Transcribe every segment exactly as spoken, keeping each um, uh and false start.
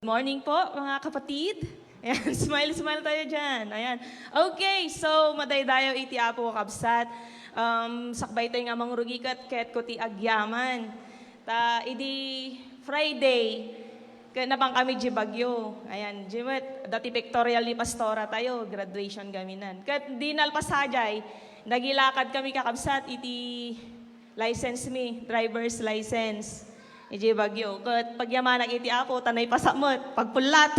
Morning po, mga kapatid. Ayan, smile, smile tayo dyan. Ayan. Okay, so madaydayaw iti Apo, kakabsat. Um, sakbay tayo nga mangrugi ket ket ko ti agyaman. Ta, idi Friday, ket napan kami di Baguio. Ayan, di met, dati pictorial ni Pastora tayo, graduation kami nan. Ket di nalpas sadiay, nagilakad kami, kakabsat, iti license mi, driver's license. Idiay Baguio. Ket pagyamanak iti Apo, ta naipasa met, pagpullat.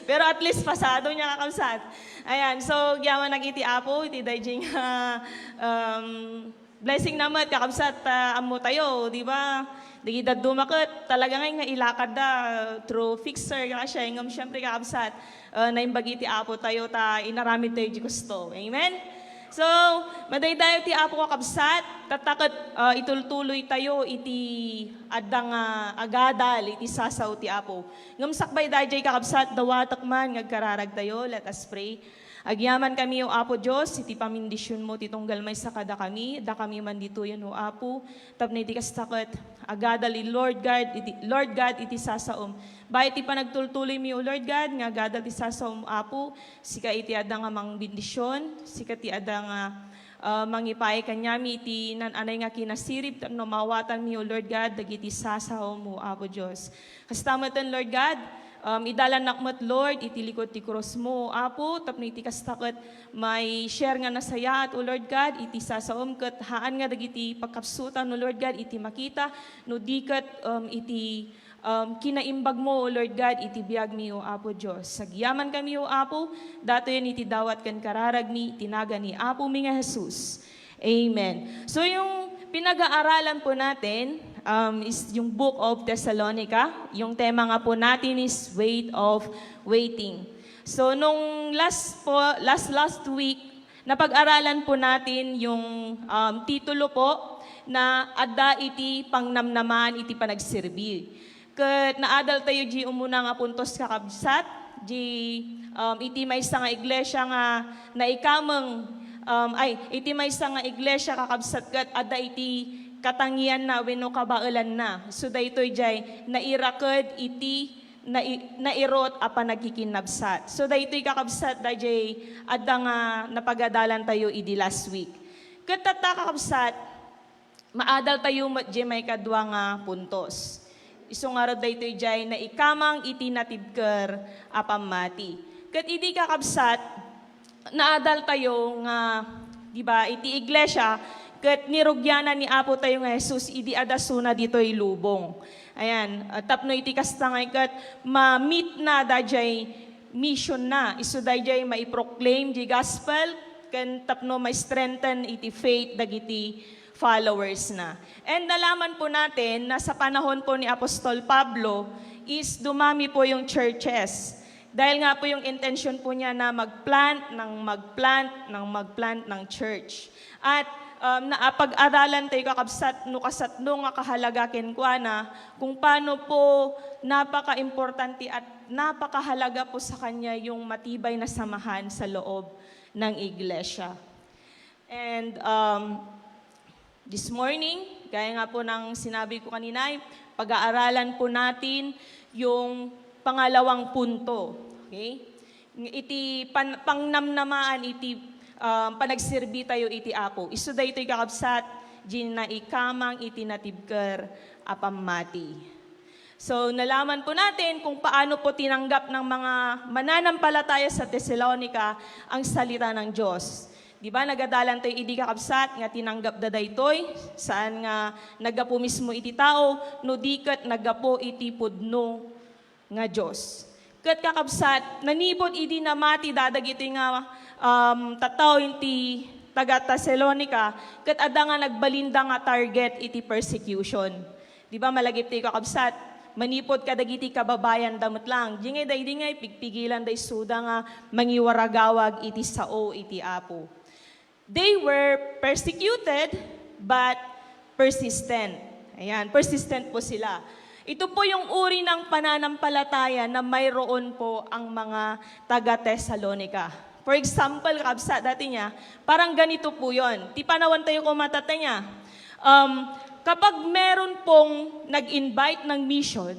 Pero at least pasado niya, kakabsat. Ayan, so, agyamanak iti Apo, iti daydiay nga, um, blessing na met, kakabsat, ta ammo tayo, di ba? Dagiti dadduma ket talaga ngay nga ilakad da through fixer, kasiay, ngem siyempre, kakabsat, uh, naimbag iti Apo tayo, ta inaramid tayo di gusto. Amen? So, madaydayaw ti Apo, kakabsat, tatta ket, uh, itultuloy tayo iti adda nga agadal iti sasao ti Apo. Ngem sakbay daydiay, kakabsat, dawatek man nga agkararag tayo. Let us pray. Agyaman kami, O Apo Dios, iti pamindisionmo ti tunggal maysa kadakami, dakami man ditoyen, O Apo, tapno iti kasta ket agadal, Lord God, iti, Lord God, iti sasaom. Baet ti panagtultuloymi, O Lord God, nga agadal ti sasaom, Apo, sika iti adda nga mangbendision, sika ti adda nga, ah, mangipaay kaniami iti naan-anay nga kinasirib tapno maawatanmi, O Lord God, dagiti sasaom, O Apo Dios. Kasta metten, Lord God, um, idalannak met, Lord, iti likod ti krusmo, O Apo, tapno iti kasta ket may share nga nasayaat, O Lord God, iti sasaom ket haan nga dagiti pagkapsutan, O Lord God, iti makita, no di ket, um, iti um, kinaimbagmo, O Lord God, iti biagmi, O Apo Dios. Agyaman kami, O Apo, datoyen iti dawat ken kararagmi, iti nagan ni Apomi nga Jesus. Amen. So, yung pinag-aaralan po natin, um, is yung Book of Thessalonica. Yung tema nga po natin is Weight of Waiting. So, nung last po, last, last week, napag-aralan po natin yung, um, titulo po na adda iti pangnamnamaan iti panagserbi. Ket naadal tayo di umuna nga puntos, kakabsat, di, um, iti maysa nga iglesia nga naikameng, um, ay, iti maysa nga iglesia, kakabsat, ket adda iti katangianna wenno kabaelanna. So, daytoy jay nairaked iti nai-, nairot a panagkikinnabsat. So, daytoy, kakabsat, dayjay adda nga napagadalan tayo idi last week. Ket tatta, kakabsat, maadal tayo met jay maikadua nga puntos. Isu ngarud daytoy jay naikamang iti natibker a pammati. Ket idi, kakabsat, naadal tayo nga, di ba, iti iglesia, ket nirugianan ni Apo tayo nga Jesus idi adda suna ditoy lubong. Ayan, ah, tapno iti kasta nga ket ma-meet na dayjay mission na. Isu dayjay maiproclaim di gospel, ken tapno ma-strengthen iti faith dagiti followers na. And nalaman po natin na sa panahon po ni Apostol Pablo is dumami po yung churches. Dahil nga po yung intention po niya na mag-plant ng mag-plant ng mag-plant ng church. At, um, naapag-aralan tayo, kakabsat, no kasatno nga kahalaga kenkuana, kung paano po napaka-importante at napakahalaga po sa kanya yung matibay na samahan sa loob ng iglesia. And, um, this morning, gaya nga po ng sinabi ko kanina, pag-aaralan po natin yung pangalawang punto. Okay? Iti pan-, pangnamnamaan iti, um, panagserbi tayo iti Apo. Isu daytoy, kakabsat, di naikamang iti natibker a pammati. So, nalaman po natin kung paano po tinanggap ng mga mananampalataya sa Tesalonica ang salita ng Diyos. Di ba, nagadalan tayo idi, kakabsat, nga tinanggap da daytoy, saan nga naggapu mismo iti tao, no di ket naggapu iti pudno nga Diyos. Ket, kakabsat, nanipud idi namati da dagiti nga, um, tattao iti taga-Tesalonica, ket adda nga nagbalinda nga target iti persecution. Di ba, malagip ti, kakabsat, manipud kadagiti kababayan da met lang. Di ngay, daydi ngay, pigpigilan da isuda nga mangiwaragawag iti sao iti Apo. They were persecuted, but persistent. Ayan, persistent po sila. Ito po yung uri ng pananampalataya na mayroon po ang mga taga-Tesalonica. For example, kabsa dati niya, parang ganito po yon. Ti panawan tayo ko matata niya. Um, kapag meron pong nag-invite ng mission,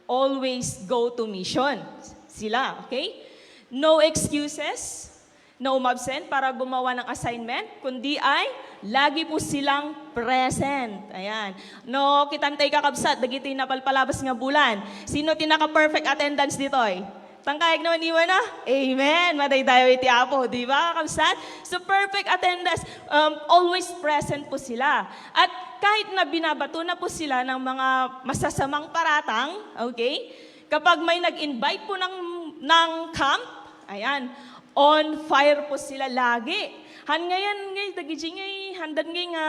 always go to mission sila, okay? No excuses na umabsent para gumawa ng assignment, kundi ay lagi po silang present. Ayan. No, kitantay, kakabsat, dagiti napalpalabas nga bulan. Sino ti naka-perfect attendance ditoy? Tangkayag naman iwan na? Amen. Madaydayaw iti Apo, di ba, kakabsat? So, perfect attendance, um, always present po sila. At kahit na binabato na po sila ng mga masasamang paratang, okay? Kapag may nag-invite po ng, ng camp, ayan, on fire po sila lagi. Han ngayan ngay, dagiti ngay, handan ngay nga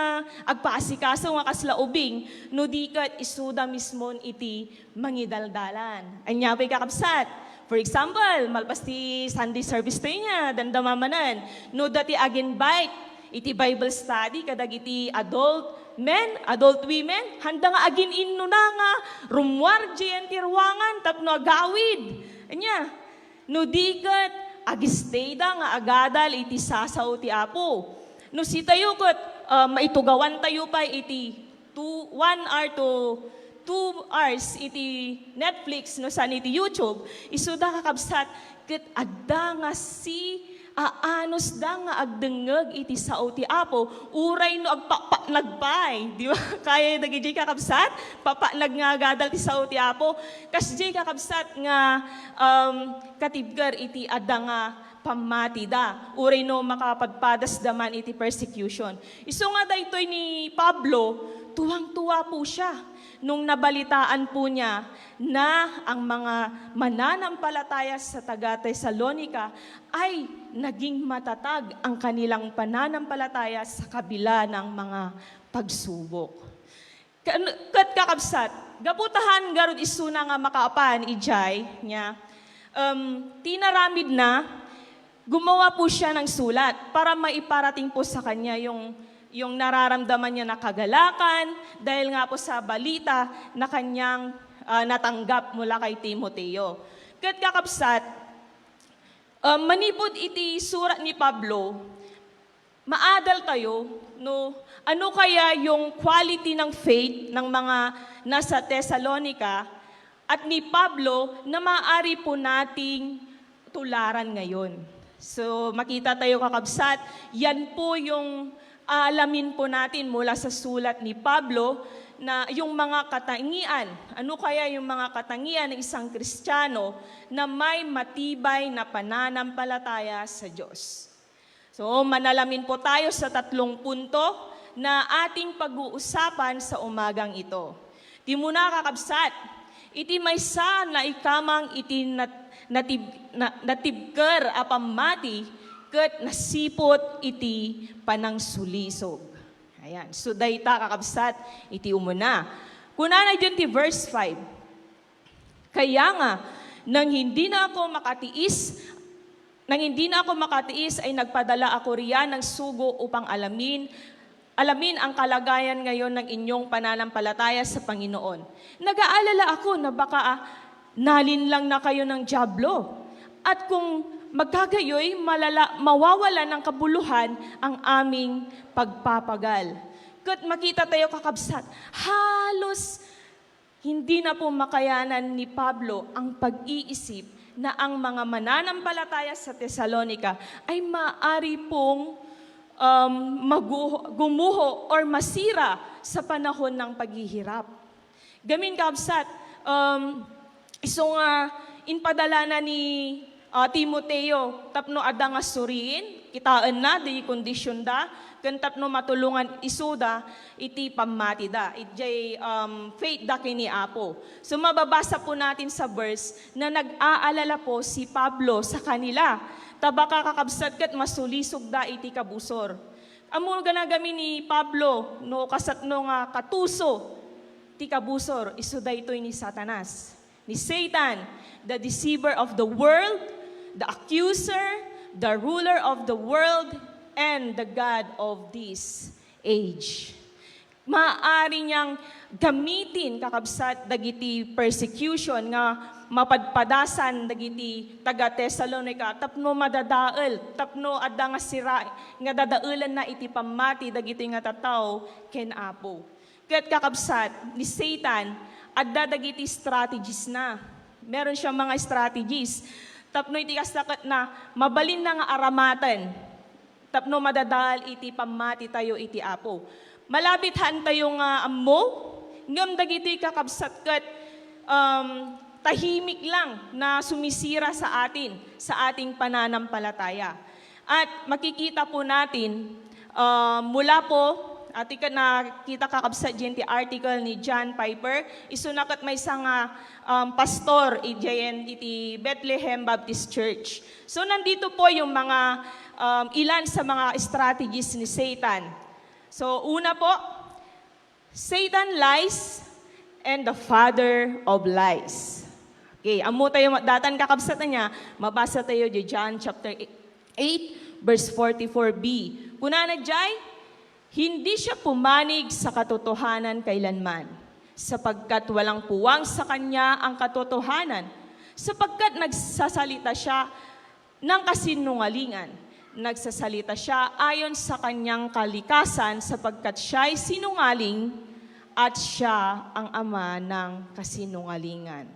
agpaasikaso nga kasla ubing, no di ket isuda mismon iti mangidaldalan. Ania pay, kakabsat? For example, malpas ti Sunday service tayo nga, dandama manen. No dati ag-invite iti Bible study kadagiti adult men, adult women, handa nga agin-innuna nga rummuar diay ti ruangan tapno agawid. Ania, no di ket, agistayda nga agadal iti sasao ti Apo. No sitayo ket, ah, maitugawan tayo pay iti two, one hour to two hours iti Netflix, no saan iti YouTube, isuda, kakabsat, ket adda nga si aanusda nga agdengngeg iti sao ti Apo, uray no agpapatnag pay, di ba? Kaya dagiti, kakabsat, papatnag nga agadal ti sao ti Apo. Kasdiay, kakabsat, nga, um, katibker iti adda nga pammatida, uray no makapadpadasda man iti persecution. Isu nga daytoy ni Pablo, tuwang-tuwa po siya nung nabalitaan po niya na ang mga mananampalataya sa taga-Tesalonica ay naging matatag ang kanilang pananampalataya sa kabila ng mga pagsubok. Kan-, ket, kakabsat, gapu ta han ngarud isuna nga makaapan idiay, nia, em, ti inaramidna, gumawa po siya ng sulat para maiparating po sa kanya yung, yung nararamdaman niya na kagalakan dahil nga po sa balita na kanyang, ah, natanggap mula kay Timoteo. Ket, kakabsat, em, manipud iti surat ni Pablo, maadal tayo, no, ano kaya yung quality ng faith ng mga nasa Tesalonica at ni Pablo na maaari po nating tularan ngayon. So, makita tayo, kakabsat, yan po yung aalamin po natin mula sa sulat ni Pablo na yung mga katangian. Ano kaya yung mga katangian ng isang Kristiyano na may matibay na pananampalataya sa Diyos? So, manalamin po tayo sa tatlong punto na ating pag-uusapan sa umagang ito. Ti umuna, kakabsat, iti maysa naikamang iti nat-, natib-, na-, natibker a pammati ket nasiput iti panangsulisog. Ayan. So, dayta, kakabsat, iti umuna. Kunana diyan ti verse five, "Kaya nga, nang hindi na ako makatiis, nang hindi na ako makatiis, ay nagpadala ako riyan ng sugo upang alamin, alamin ang kalagayan ngayon ng inyong pananampalataya sa Panginoon. Nag-aalala ako na baka, ah, nalinlang na kayo ng Diablo. At kung magkagayoy, malala-, mawawala ng kabuluhan ang aming pagpapagal." Ket makita tayo, kakabsat, halos hindi na po makayanan ni Pablo ang pag-iisip na ang mga mananampalataya sa Tesalonica ay maaari pong, um, maguho-, gumuho or masira sa panahon ng paghihirap. Gamin, kabsat, um, isu nga impadalana ni, ah, Timoteo tapno adda nga suriin, kitaenna di kondisionda, ken tapno matulongan isuda iti pammatida, idiay, um, faith da ken ni Apo. So, mababasa po natin sa verse na nag-aalala po si Pablo sa kanila. Ta baka, kakabsat, ket masulisog da iti kabusor. Ammo gana gamin ni Pablo, no, kasatno nga katuso ti kabusor, isu daytoy ni Satanas, ni Satan, the deceiver of the world, the accuser, the ruler of the world, and the god of this age. Maaari niyang gamitin, kakabsat, dagiti persecution nga mapadpadasan dagiti taga-Tesalonica tapno madadael, tapno adda nga sira-, nga dadaelanna iti pammati dagiti nga tattao ken Apo. Ket, kakabsat, ni Satan, adda dagiti strategies na. Meron siyang mga strategies. Tapno iti kasta ket na, mabalin na nga aramaten tapno madadael iti pammati tayo iti Apo. Malabit haan tayo nga ammo, ngem dagitoy kakabsat ket, um, tahimik lang na sumisira sa atin, sa ating pananampalataya. At makikita po natin, ah, mula po, ati ka nakita kakabsat diyan ti article ni John Piper, isuna ket maysa nga, um, pastor idiayen iti Bethlehem Baptist Church. So, nandito po yung mga, um, ilan sa mga strategies ni Satan. So, una po, Satan lies and the father of lies. Okay, ammo tayo ma-, datan kakabsat na niya, mabasa tayo di John chapter eight, verse forty-four b. Kunana jay, "Hindi siya pumanig sa katotohanan kailanman, sapagkat walang puwang sa kanya ang katotohanan, sapagkat nagsasalita siya ng kasinungalingan. Nagsasalita siya ayon sa kanyang kalikasan, sapagkat siya'y sinungaling at siya ang ama ng kasinungalingan."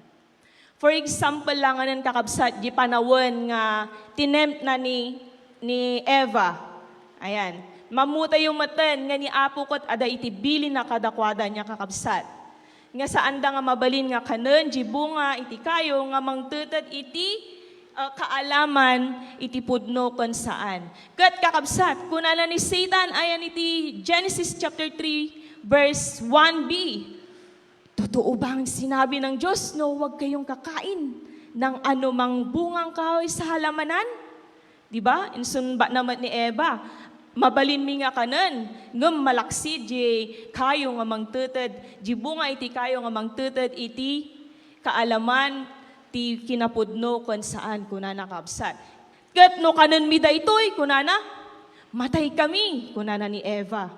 For example, langanan kakabsat, di panawen nga tinempt na ni, ni Eva. Ayan. Mamutayo meten nga ni Apo ket ada iti bilin na kadakuada niya kakabsat. Nga saanda nga mabalin nga kanen di bunga iti kayo nga mangteted iti, ah, kaalaman iti pudno ken saan. Ket kakabsat, kunana ni Satan, ayan iti Genesis chapter three, verse one b, "Totoo bang sinabi ng Diyos no huwag kayong kakain ng anumang bungang kahoy sa halamanan?" Di ba? Insunba na met ni Eva, "Mabalinmi nga kanen, ngem malaksid di kayo nga mangteted, di bunga iti kayo nga mangteted iti kaalaman ti kinapudno ken saan," kunana kabsat. "Ket no kanenmi daytoy," kunana, "matay kami," kunana ni Eva.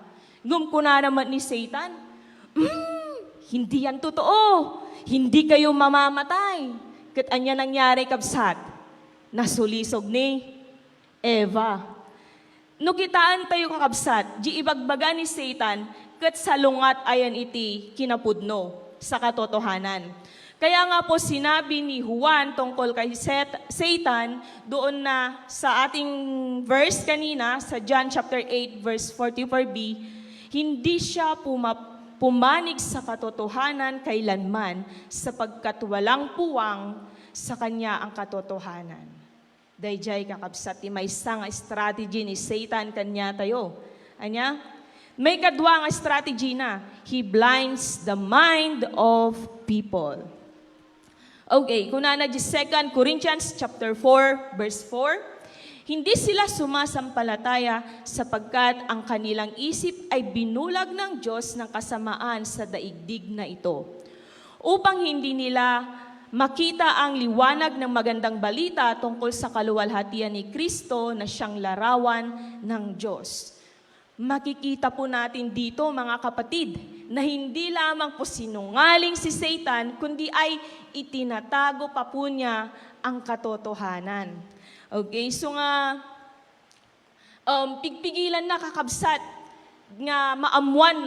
Ngem kunana met ni Satan, "Mm, hindi yan totoo. Hindi kayo mamamatay." Ket ania nangyari, kabsat? Nasulisog ni Eva. No kitaentayo, kakabsat, di ibagbaga ni Satan ket salungat ayan iti kinapudno sa katotohanan. Kaya nga po sinabi ni Juan tungkol kay Set-, Satan, doon na sa ating verse kanina, sa John chapter eight, verse forty-four b, "Hindi siya puma-, pumanig sa katotohanan kailanman, sapagkat walang puwang sa kanya ang katotohanan." Daydiay, kakabsat, ti maysa nga strategy ni Satan kaniatayo. Ania? Maikadua nga strategy na, he blinds the mind of people. Okay, kunana di Second Corinthians chapter four, verse four, "Hindi sila sumasampalataya sapagkat ang kanilang isip ay binulag ng Diyos ng kasamaan sa daigdig na ito, upang hindi nila makita ang liwanag ng magandang balita tungkol sa kaluwalhatian ni Kristo na siyang larawan ng Diyos." Makikita po natin dito, mga kapatid, na hindi lamang po sinungaling si Satan, kundi ay itinatago pa po niya ang katotohanan. Okay, so nga, um, pigpigilan na, kakabsat, nga maammuan,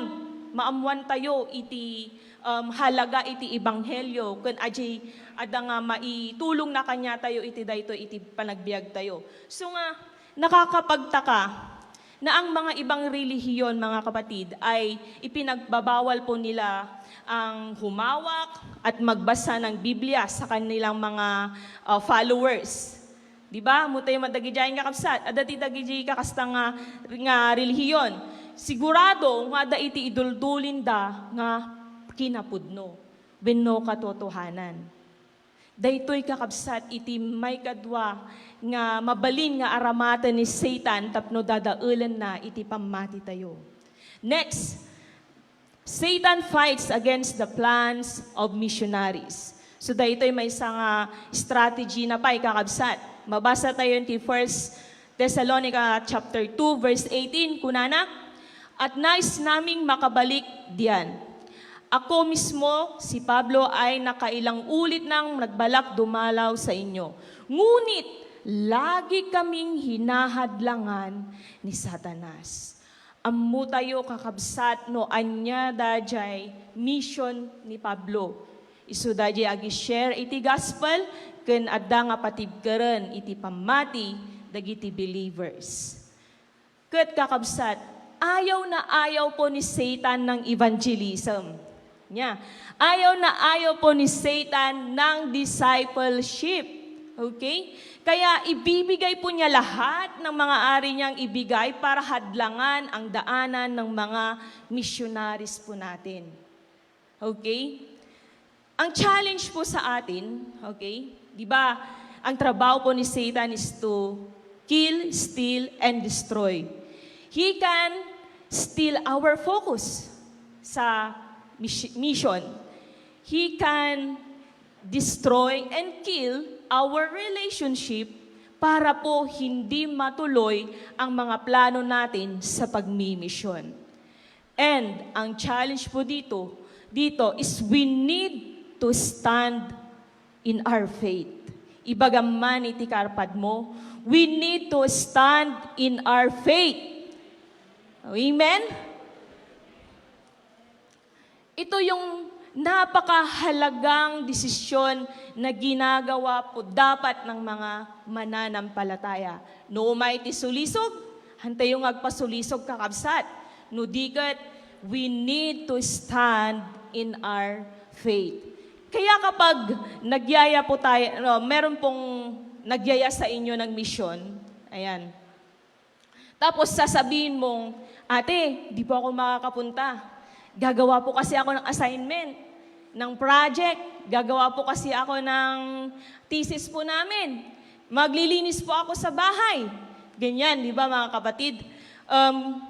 maammuan tayo iti, um, halaga iti ebanghelyo, ken adi adda nga maitulong na kaniatayo iti daytoy iti panagbiag tayo. So nga, nakakapagtaka na ang mga ibang relihiyon, mga kapatid, ay ipinagbabawal po nila ang humawak at magbasa ng Biblia sa kanilang mga, ah, followers. Di ba? Ammo tayo met dagidiay nga kabsat. Adda ti dagidiay kakasta nga, nga relihiyon. Sigurado nga adda iti iduldulinda nga kinapudno wenno katotohanan. Daytoy, kakabsat, iti maikadua nga mabalin nga aramaten ni Satan tapno dadaelenna iti pammatitayo. Next, Satan fights against the plans of missionaries. So, daytoy maysa nga strategy na pay, kakabsat. Mabasa tayo iti First Thessalonica chapter two, verse eighteen, kunana, "At nais naming makabalik diyan. Ako mismo, si Pablo, ay nakailang ulit nang nagbalak dumalaw sa inyo. Ngunit, lagi kaming hinahadlangan ni Satanas." Ammotayo, kakabsat, no ania daydiay mission ni Pablo. Isuda diay agi-share iti gospel ken adda nga patibkeren iti pammati dagiti believers. Ket, kakabsat, ayaw na ayaw po ni Satan ng evangelism. Nia, ayaw na ayaw po ni Satan ng discipleship. Okay? Kaya ibibigay po niya lahat ng mga ari niyang ibigay para hadlangan ang daanan ng mga missionaries po natin. Okay? Ang challenge po sa atin, okay? Di ba, ang trabaho po ni Satan is to kill, steal, and destroy. He can steal our focus sa mis-, mission. He can destroy and kill our relationship para po hindi matuloy ang mga plano natin sa pagmimisyon. And ang challenge po dito, dito is we need to stand in our faith. Ibagam man iti karpad mo, we need to stand in our faith. Amen? Ito yung napakahalagang desisyon na ginagawa po dapat ng mga mananampalataya. No umay ti sulisog, hantayo nga agpasulisog, kakabsat. No di ket, we need to stand in our faith. Kaya kapag nagyaya po tayo, no, meron pong nagyaya sa inyo ng misyon, ayan. Tapos sasabihin mong, "Ate, di po ako makakapunta. Gagawa po kasi ako ng assignment, ng project. Gagawa po kasi ako ng thesis po namin. Maglilinis po ako sa bahay." Ganyan, di ba, mga kapatid? Um,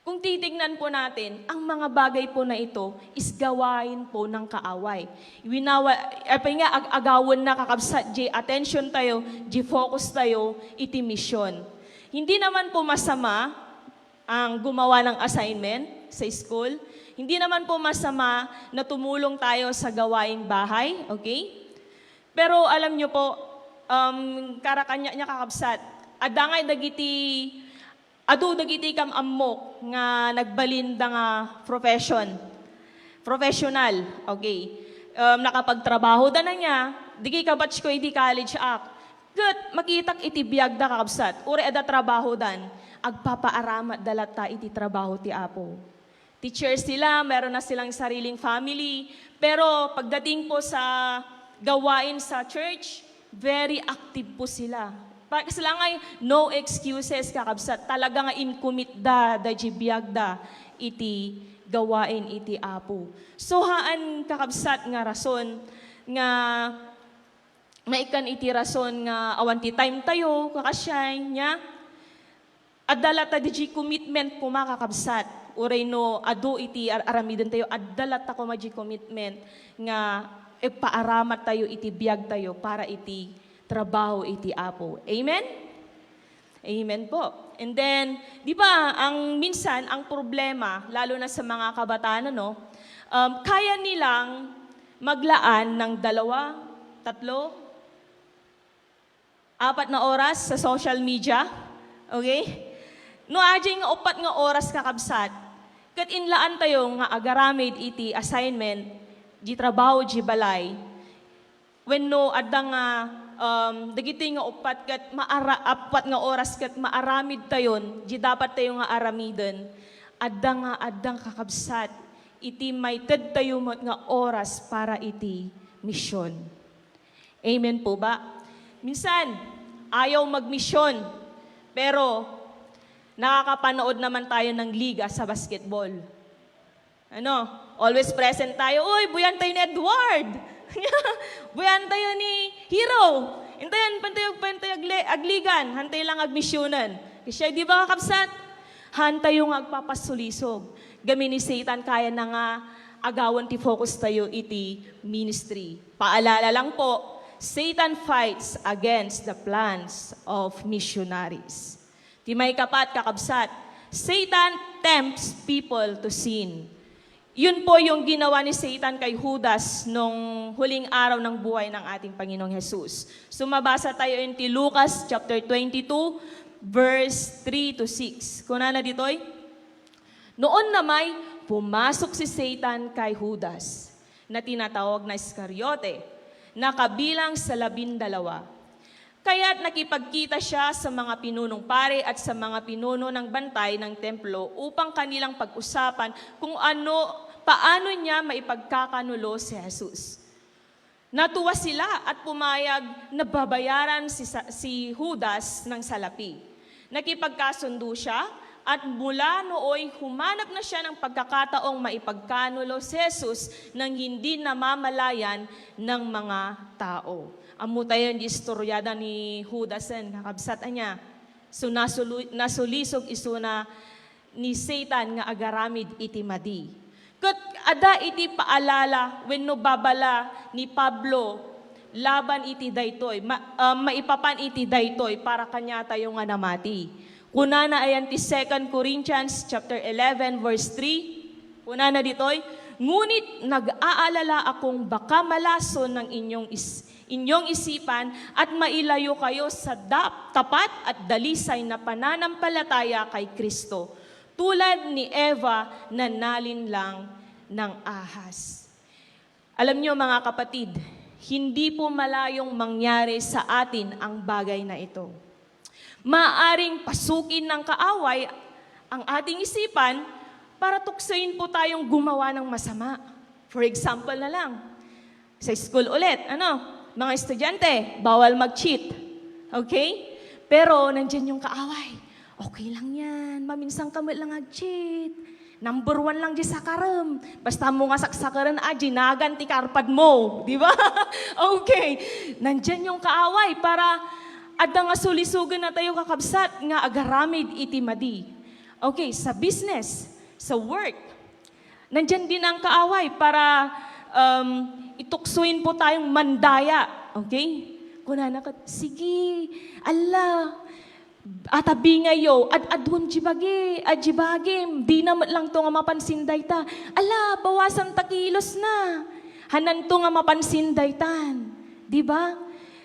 kung titignan po natin, ang mga bagay po na ito is gawain po ng kaaway. Winawa-, apay nga, ag-, agawan na, kakabsat, di attention tayo, di focus tayo, iti mission. Hindi naman po masama ang gumawa ng assignment sa school. Hindi naman po masama na tumulong tayo sa gawaing bahay, okay? Pero alam nyo po, um, karakanya niya, kakabsat, adda nga dagiti Adu dagiti kam-ammok nga nagbalin da nga profession. Professional, okay. Um, nakapagtrabaho da na niya, dagiti kabatch ko iti college ak. Ket makitak iti biag da, kakabsat, uray adda trabaho dan, agpapaaramat da latta iti trabaho ti Apo. Teacher sila, meron na silang sariling family. Pero pagdating po sa gawain sa church, very active po sila. Pa-, sila nga, no excuses, kakabsat. Talaga nga in-commit da, da di biag da, iti gawain iti Apo. So, haan, kakabsat, nga rason nga maikan iti rason nga awan ti time tayo, kakasyan, nia? Adda latta diay commitment koma, kakabsat. Uray no adu iti ar-, aramiden tayo, adda latta koma diay commitment nga ipaaramat tayo iti biag tayo para iti trabaho iti Apo. Amen? Amen po. And then, di ba, ang minsan, ang problema, lalo na sa mga kabataan, ano, um, kaya nilang maglaan ng dalawa, tatlo, apat na oras sa social media. Okay? No, adiay nga upat nga oras, kakabsat, ket inlaan tayo nga agaramid iti assignment, di trabaho, di balay. Wenno adda nga, um, dagiti nga upat ket maara-, apat nga oras ket maaramid tayon, di dapat tayo nga aramiden. Adda nga, adda nga, kakabsat, iti maited tayo met nga oras para iti mission. Amen po ba? Minsan, ayaw magmisyon, pero nakakapanood naman tayo ng liga sa basketball. Ano? Always present tayo. Uy, buyan tayo ni Edward! Buyan tayo ni Hero! Intayan, pantayo, pantayo agle-, agligan. Hantay lang agmisyonan. Kasi, di ba, kakabsat? Hantayo nga agpapasulisog. Gamin ni Satan, kaya na nga agawan ti focus tayo iti ministry. Paalala lang po, Satan fights against the plans of missionaries. Ti maikapat, kakabsat, Satan tempts people to sin. Yun po yung ginawa ni Satan kay Judas nung huling araw ng buhay ng ating Panginoong Jesus. So, mabasa tayo in ti Lucas chapter twenty-two, verse three to six. Kunana ditoy, Noon namay, pumasok si Satan kay Judas, na tinatawag na Iscariote, na kabilang sa labindalawa. Kaya't nakipagkita siya sa mga pinunong pare at sa mga pinuno ng bantay ng templo upang kanilang pag-usapan kung ano, paano niya maipagkakanulo si Jesus. Natuwa sila at pumayag na babayaran si, Sa- si Judas ng salapi. Nakipagkasundo siya at mula nooy humanap na siya ng pagkakataong maipagkanulo si Jesus nang hindi namamalayan ng mga tao. Ammo tayo di istoryada ni Judas, kakabsat, ania. So, nasulu- nasulisog isuna ni Satan nga agaramid iti madi. Ket adda iti paalala wenno babala ni Pablo laban iti daytoy, ma- ah, maipapan iti daytoy para kaniatayo nga namati. Kunana ayan ti Second Corinthians chapter eleven, verse three. Kunana ditoy, "Ngunit nag-aalala akong baka malason ng inyong is- inyong isipan at mailayo kayo sa dap- tapat at dalisay na pananampalataya kay Kristo, tulad ni Eva na nalinlang ng ahas." Alam niyo, mga kapatid, hindi po malayong mangyari sa atin ang bagay na ito. Maaring pasukin ng kaaway ang ating isipan para tuksoin po tayong gumawa ng masama. For example na lang, sa school ulit, ano, mga estudyante, bawal mag-cheat. Okay? Pero nandyan yung kaaway. Okay lang yan. Maminsan ka man lang mag-cheat. Number one lang di sakaram. Basta mo nga saksakaren, a, jinagan ti karpad mo. Di ba? Okay. Nandyan yung kaaway para adda nga sulisugan na tayo, kakabsat, nga agaramid iti madi. Okay, sa business, sa work, nandyan din ang kaaway para, um, ituksoin po tayong mandaya. Okay? Kunana ket, "Sige, ala, atabingayo, ad-adwem di bagi, a, di bagim, dina met lang to nga mapansin dayta. Ala, bawasan ta kilos na. Hanan to nga mapansin daytan." Di ba?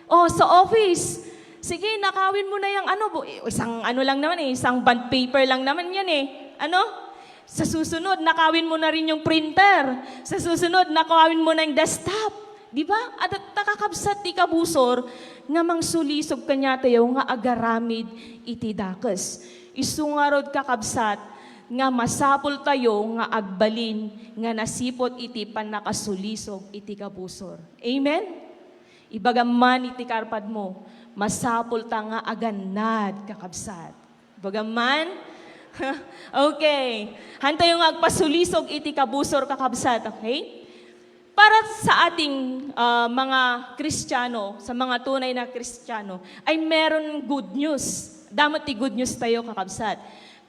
O, sa office, sige, nakawin mo na yung ano, bu- isang ano lang naman eh, isang bond paper lang naman yan eh. Ano? Sa susunod, nakawin mo na rin yung printer. Sa susunod, nakawin mo na yung desktop. Di ba? Adda ta, kakabsat, ti kabusor nga mangsulisog kaniatayo nga agaramid iti dakes. Isu ngarud, kakabsat, nga masapul tayo nga agbalin nga nasiput iti pannakasulisog iti kabusor. Amen? Ibagam man iti karpad mo, masapul ta nga agannad, kakabsat. Ibagam man? Okay. Hantayo nga agpasulisog iti kabusor, kakabsat, okay? Para sa ating, ah, mga Kristiyano, sa mga tunay na Kristiyano, ay meron good news. Damo ti good news tayo, kakabsat.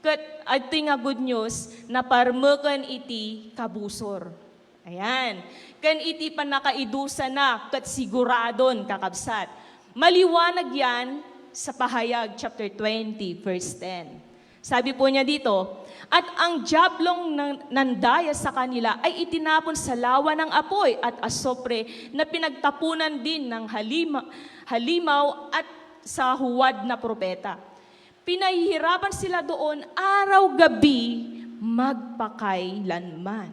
Ket adtoy nga good news, naparmeken iti kabusor. Ayan. Ken iti pannakaidusana ket siguradon, kakabsat. Maliwanag yan sa Pahayag chapter twenty, verse ten. Sabi po niya dito, "At ang Diablong nan- nandaya sa kanila ay itinapon sa lawa ng apoy at asopre na pinagtapunan din ng halima- halimaw at sa huwad na propeta. Pinahihirapan sila doon araw-gabi magpakailanman."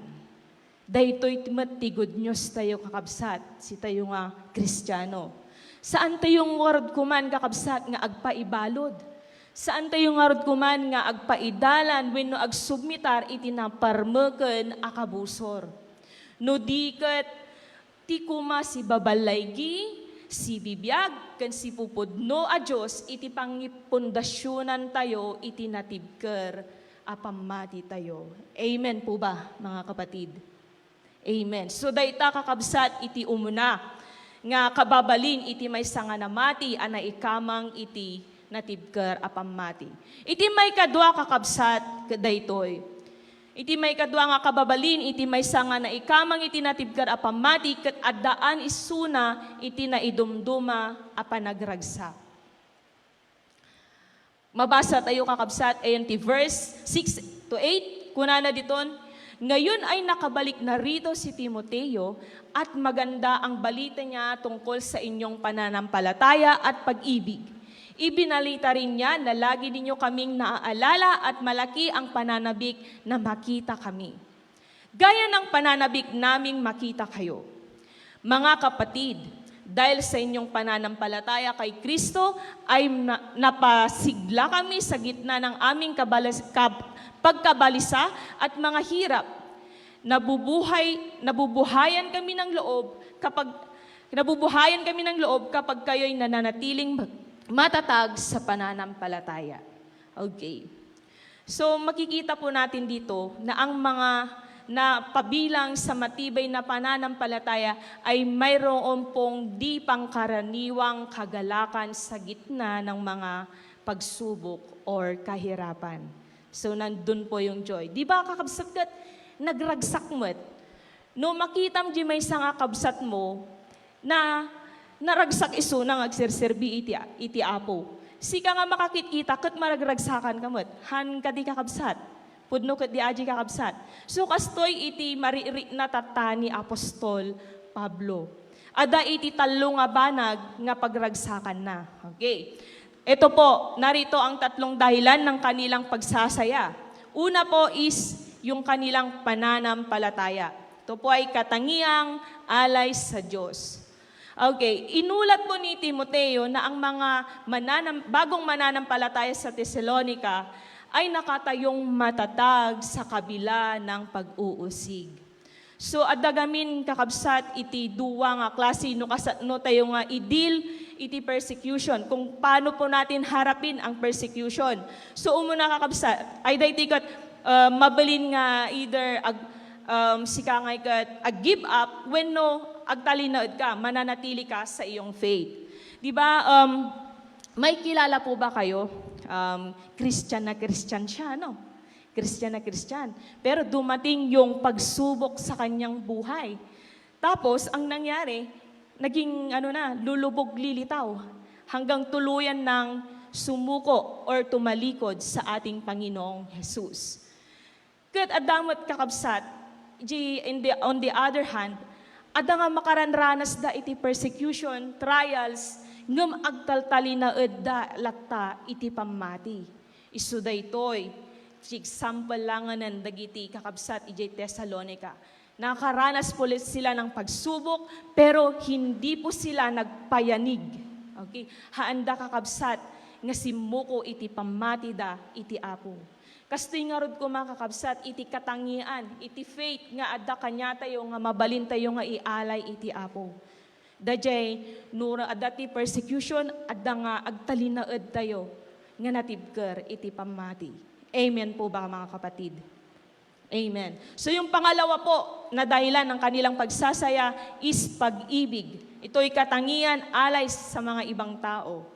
Daytoy ti met ti good news tayo, kakabsat, sitayo nga Kristiano. Saan tayo ngarud koman, kakabsat, nga agpaibalud? Saan tayo ngarud koman nga agpaidalan wenno agsubmitar iti naparmeken a kabusor? No di ket ti koma si baballaygi, si bibiag, ken si pupudno a Dios iti pangipundasionan tayo iti natibker a pammati tayo. Amen po ba, mga kapatid? Amen. So, dayta, kakabsat, iti umuna nga kababalin iti maysa nga namati a naikamang iti natibker a pammati. Iti maikadua, kakabsat, ket daytoy. Iti maikadua nga kababalin iti maysa nga naikamang iti natibker a pammati ket addaan isuna iti naidumduma a panagragsak. Mabasa tayo, kakabsat, ayan ti verse six to eight. Kunana diton, "Ngayon ay nakabalik na rito si Timoteo at maganda ang balita niya tungkol sa inyong pananampalataya at pag-ibig. Ibinalita rin niya na lagi ninyo kaming naaalala at malaki ang pananabik na makita kami. Gaya ng pananabik naming makita kayo. Mga kapatid, dahil sa inyong pananampalataya kay Kristo, ay na- napasigla kami sa gitna ng aming kabalas- kab- pagkabalisa at mga hirap. Nabubuhay, nabubuhayan kami ng loob kapag nabubuhayan kami ng loob kapag kayo'y nananatiling matatag sa pananampalataya. Okay. So, makikita po natin dito na ang mga napabilang sa matibay na pananampalataya ay mayroon pong di pangkaraniwang kagalakan sa gitna ng mga pagsubok or kahirapan. So, nandun po yung joy. Di ba, kakabsat, ket nagragsak met? No makitam di maysa nga kabsat mo, na naragsak isuna nga agserserbi iti, iti Apo. Sika nga makakitkita ket maragragsakan ka met. Han kadi, kakabsat? Pudno ket di adi, kakabsat? So, kastoy iti maririkna tatta ni Apostol Pablo. Adda iti tallo nga banag nga pagragsakanna. Okay. Ito po, narito ang tatlong dahilan ng kanilang pagsasaya. Una po is yung kanilang pananampalataya. Ito po ay katangiang alay sa Diyos. Okay, inulat po ni Timoteo na ang mga mananam- bagong mananampalataya sa Tesalonica ay nakatayong matatag sa kabila ng pag-uusig. So, adda gamin, kakabsat, iti dua nga klase no kasano tayo nga i-deal iti persecution, kung paano po natin harapin ang persecution. So, umuna, kakabsat, ay daytoy ket, uh, mabalin nga either ag-, um, sika nga ket ag-give up wenno agtalinaed ka, mananatili ka sa iyong faith. Di ba? Um, may kilala po ba kayo? Um, Christian na Christian siya, no? Christian na Christian. Pero dumating yung pagsubok sa kanyang buhay. Tapos, ang nangyari, naging, ano na, lulubog lilitaw hanggang tuluyan ng sumuko or tumalikod sa ating Panginoong Jesus. Ket adda met, kakabsat, di, in the, on the other hand, adda nga makaranranas da iti persecution, trials, ngem agtaltalinaed da latta iti pammati. Isu daytoy ti example langanen dagiti kakabsat idiay Tesalonica. Nakaranas pay sila ng pagsubok, pero hindi po sila nagpayanig. Okay? Haanda, kakabsat, nga simmuko iti pammatida iti Apo. Kastoy ngarud koma, kakabsat, iti katangian, iti faith nga adda kaniatayo nga mabalintayo nga ialay iti Apo. Daydiay, no adda ti persecution, adda nga agtalinaedtayo nga natibker iti pammati. Amen po ba, mga kapatid? Amen. So, yung pangalawa po na dahilan ng kanilang pagsasaya is pag-ibig. Ito'y katangian alay sa mga ibang tao.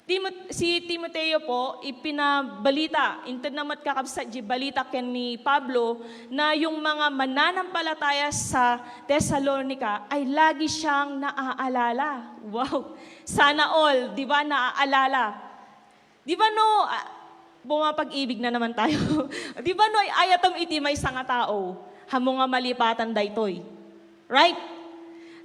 Timot-, si Timoteo po, ipinabalita, inted na met, kakabsat, di balita ken ni Pablo na yung mga mananampalataya sa Tesalonica ay lagi siyang naaalala. Wow! Sana all, di ba, naaalala. Di ba no, ah, pumapag-ibig na naman tayo. Di ba no, ay-ayatem iti maysa nga tao, haanmo nga malipatan daytoy. Right?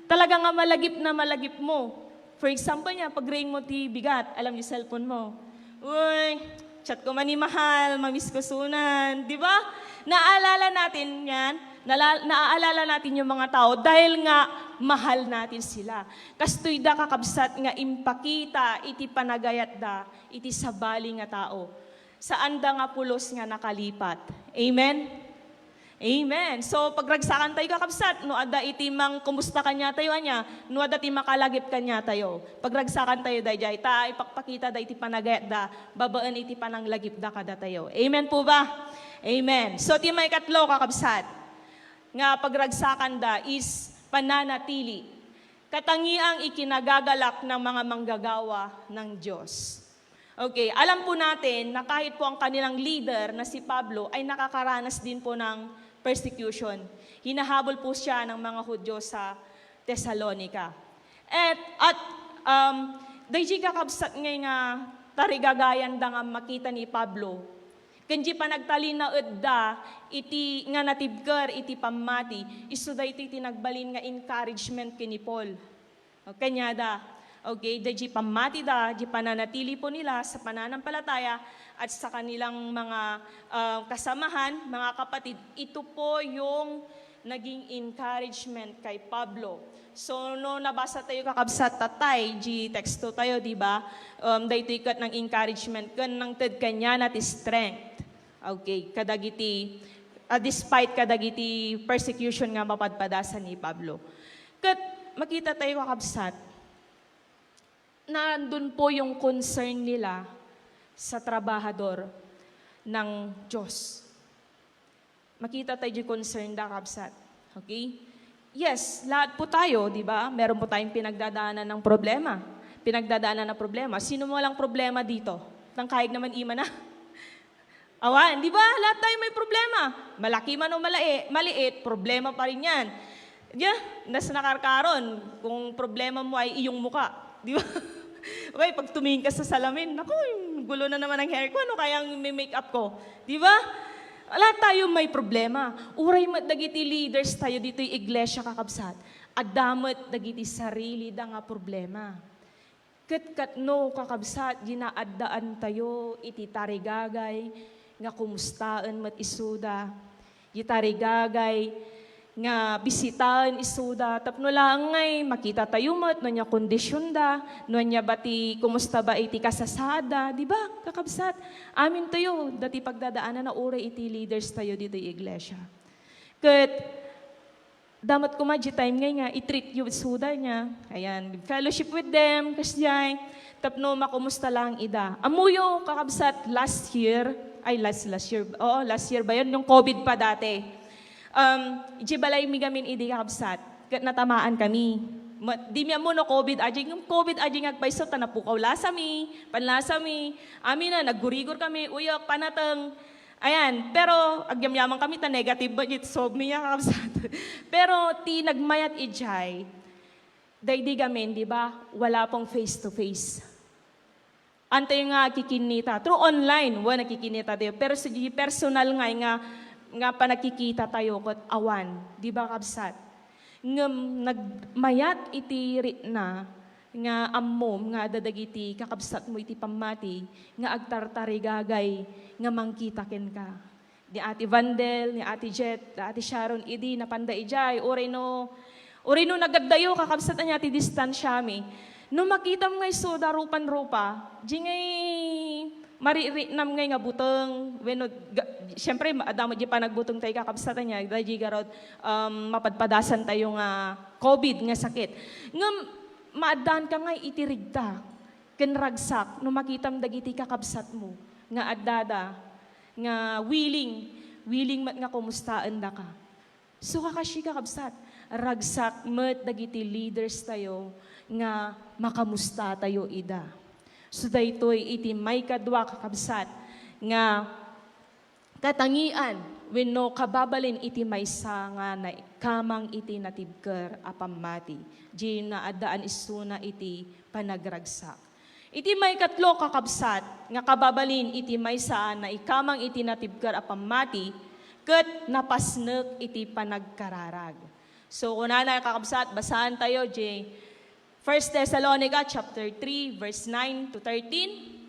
Talaga nga malagip na malagip mo. For example niya, pag-ring mo ti bigat, alam niyo, cellphone mo. Uy, chat ko man ni mahal, mamiss ko sunan. Di ba? Naalala natin yan. Nala-, naaalala natin yung mga tao dahil nga mahal natin sila. Kastoy da, kakabsat, nga impakita iti panagayatda iti sabali nga tao. Saanda nga pulos nga nakalipat. Amen? Amen. So, pagragsakan tayo, kakabsat, no adda iti mangkumusta kaniatayo, ania, no adda ti makalagip kaniatayo. Pagragsakan tayo daydiay, ta ipakpakita da iti panagayatda, babaen iti pananglagipda kadatayo. Amen po ba? Amen. So, ti maikatlo, kakabsat, nga pagragsakanda is pananatili. Katangiang ikinagagalak ng mga manggagawa ng Diyos. Okay, alam po natin na kahit po ang kanilang leader na si Pablo ay nakakaranas din po ng persecution. Hinahabol po siya ng mga Hudyo sa Tesalonica. At, at, um, daydi, kakabsat, nga nga tarigagayanda nga makita ni Pablo. Ken di panagtalinaedda iti nga natibker iti pammati, isu daytoy ti nagbalin nga encouragement ken ni Paul. O, kaniada, Okay, da di pammatida, di pananatili po nila sa pananampalataya at sa kanilang mga, ah, kasamahan, mga kapatid, ito po yung naging encouragement kay Pablo. So, no nabasa tayo, kakabsat, tatay, di teksto tayo, di ba? Um, daytoy ket nang encouragement ken nangted kaniana ti strength. Okay, kadagiti, ah, despite kadagiti persecution nga mapadpadasan ni Pablo. Ket makita tayo, kakabsat, nandun po yung concern nila sa trabahador ng Diyos. Makita tayo yung concern da, kabsat. Okay? Yes, lahat po tayo, di ba? Meron po tayong pinagdadaanan ng problema. Pinagdadaanan ng problema. Sino mo walang problema dito? Tangkayag naman ima na. Awan, di ba? Lahat tayo may problema. Malaki man o malai-, maliit, problema pa rin yan. Diya, nas nakarkaron, kung problema mo ay iyong muka. Di ba? Okay, pag tumingin ka sa salamin, naku, gulo na naman ang hair ko, ano kaya ang may makeup ko? Di ba? Lahat tayo may problema. Uray met dagiti leaders tayo ditoy iglesia, kakabsat, adda met dagiti sarili da nga problema. Ket katno, kakabsat, di naaddaan tayo iti tarigagay nga kumustaen met isuda. Di tarigagay nga bisitaen isuda tapno laeng ngay makita tayo met no ania kondisionda, no ania ba ti, kumusta ba iti kasasaadda, di ba, kakabsat? Amin tayo, dati pagdadaanan na uray iti leaders tayo ditoy iglesia. Ket damat koma di time ngay nga i-treat you with soda niya. Ayan, fellowship with them, kasdiay. Tapno makumusta lang ida. Ammoyo, kakabsat, last year, ay, last, last year, oo, last year ba yun? Yung covid pa dati. Um, di balay mi gamin idi, kakabsat. Ket natamaan kami. Ma-, di mi ammo no covid, aji, yung covid, aji nga agpayso, ta napukaw lasa mi, panlasa mi. Amin na, naggurigor kami, uyok, panateng. Ayan, pero agyamyaman kami ta negative budget, so, mi nga kakabsat. Pero ti nagmayat ijay, daydi gamin, di ba, wala pong face to face. Antayo nga kikinita. Through online, wa, nakikinita tayo. Pero sa personal nga, nga, nga panagkikita tayo, ket awan, di ba, kabsat? Ngem nagmayat iti rikna nga ammom nga adda dagiti kakabsatmo iti pammati nga agtartarigagay nga mangkita kenka. Ni Ate Vandel, ni Ate Jet, ni Ate Sharon, idi napanda idiay, uray no, uray no nagaddayo, kakabsat, ania ti distansiami. No makitam nga isuda rupan-rupa, di ngay maririknam ngay nga buteng, wenno, ga-, siyempre, adda met di panagbuteng tayo, kakabsat, ania, daydi garud, um, mapadpadasan tayo nga covid nga sakit. Ngem, maaddaanka ngay iti rigta ken ragsak no makitam dagiti kakabsatmo nga addada, nga willing, willing met nga kumustaendaka. So, kakasika, kabsat, ragsak met dagiti leaders tayo nga makamusta tayo ida. So, daytoy iti maikadua, kakabsat, nga katangian wenno kababalin iti maysa nga naikamang iti natibker a pammati, di naaddaan isuna iti panagragsak. Iti maikatlo, kakabsat, nga kababalin iti maysa a naikamang iti natibker a pammati ket napasnek iti panagkararag. So, kunana, kakabsat, basaan tayo, di First Thessalonica chapter three, verse nine to thirteen,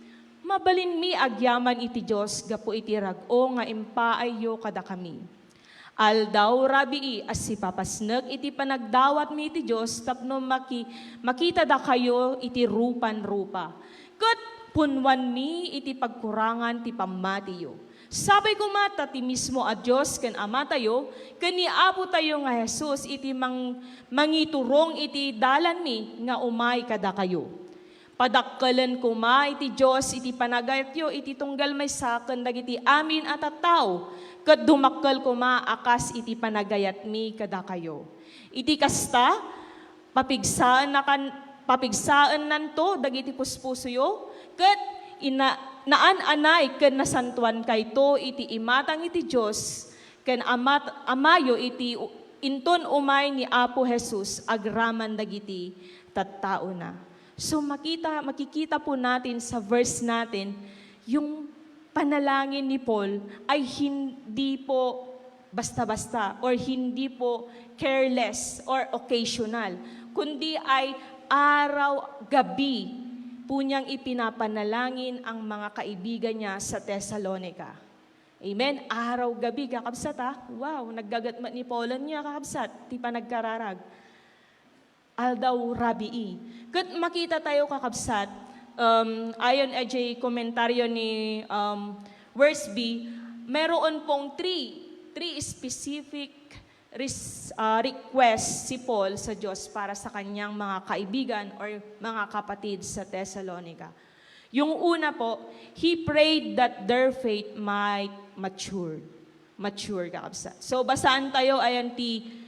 "Mabalinmi agyaman iti Dios gapu iti rag-o nga impaayyo kadakami. Aldaw rabii a sipapasnek iti panagdawatmi iti Dios tapno maki-, makitadakayo iti rupan-rupa. Ket punwanmi iti pagkurangan ti pammatiyo." Sapay koma ta ti mismo a Dios ken Amatayo, ken ni Apotayo nga Jesus iti mang-, mangiturong iti dalanmi nga umay kadakayo. Padakkelen koma iti Dios iti panagayatyo iti tunggal maysa ken dagiti amin a tattao, ket dumakkel koma a kas iti panagayatmi kadakayo. Iti kasta, papigsaennakan-, papigsaennanto dagiti puspusoyo, ket ina-, naan-anay ken nasantoankayto iti imatang iti Dios ken Amat-, Amayo iti u-, inton umay ni Apo Jesus agraman dagiti tattaona. So, makita, makikita po natin sa verse natin, yung panalangin ni Paul ay hindi po basta-basta or hindi po careless or occasional, kundi ay araw, gabi po niyang ipinapanalangin ang mga kaibigan niya sa Tesalonica. Amen? Araw, gabi, kakabsat, ha? Wow, naggagat met ni Paul ania, kakabsat, ti panagkararag. Aldaw rabii. Ket makita tayo, kakabsat, um, ayon iti komentaryo ni, um, Wiersbe, meron pong three, three specific res-, ah, request si Paul sa Diyos para sa kanyang mga kaibigan or mga kapatid sa Tesalonica. Yung una po, he prayed that their faith might mature. Mature, kakabsat. So, basaan tayo, ayan ti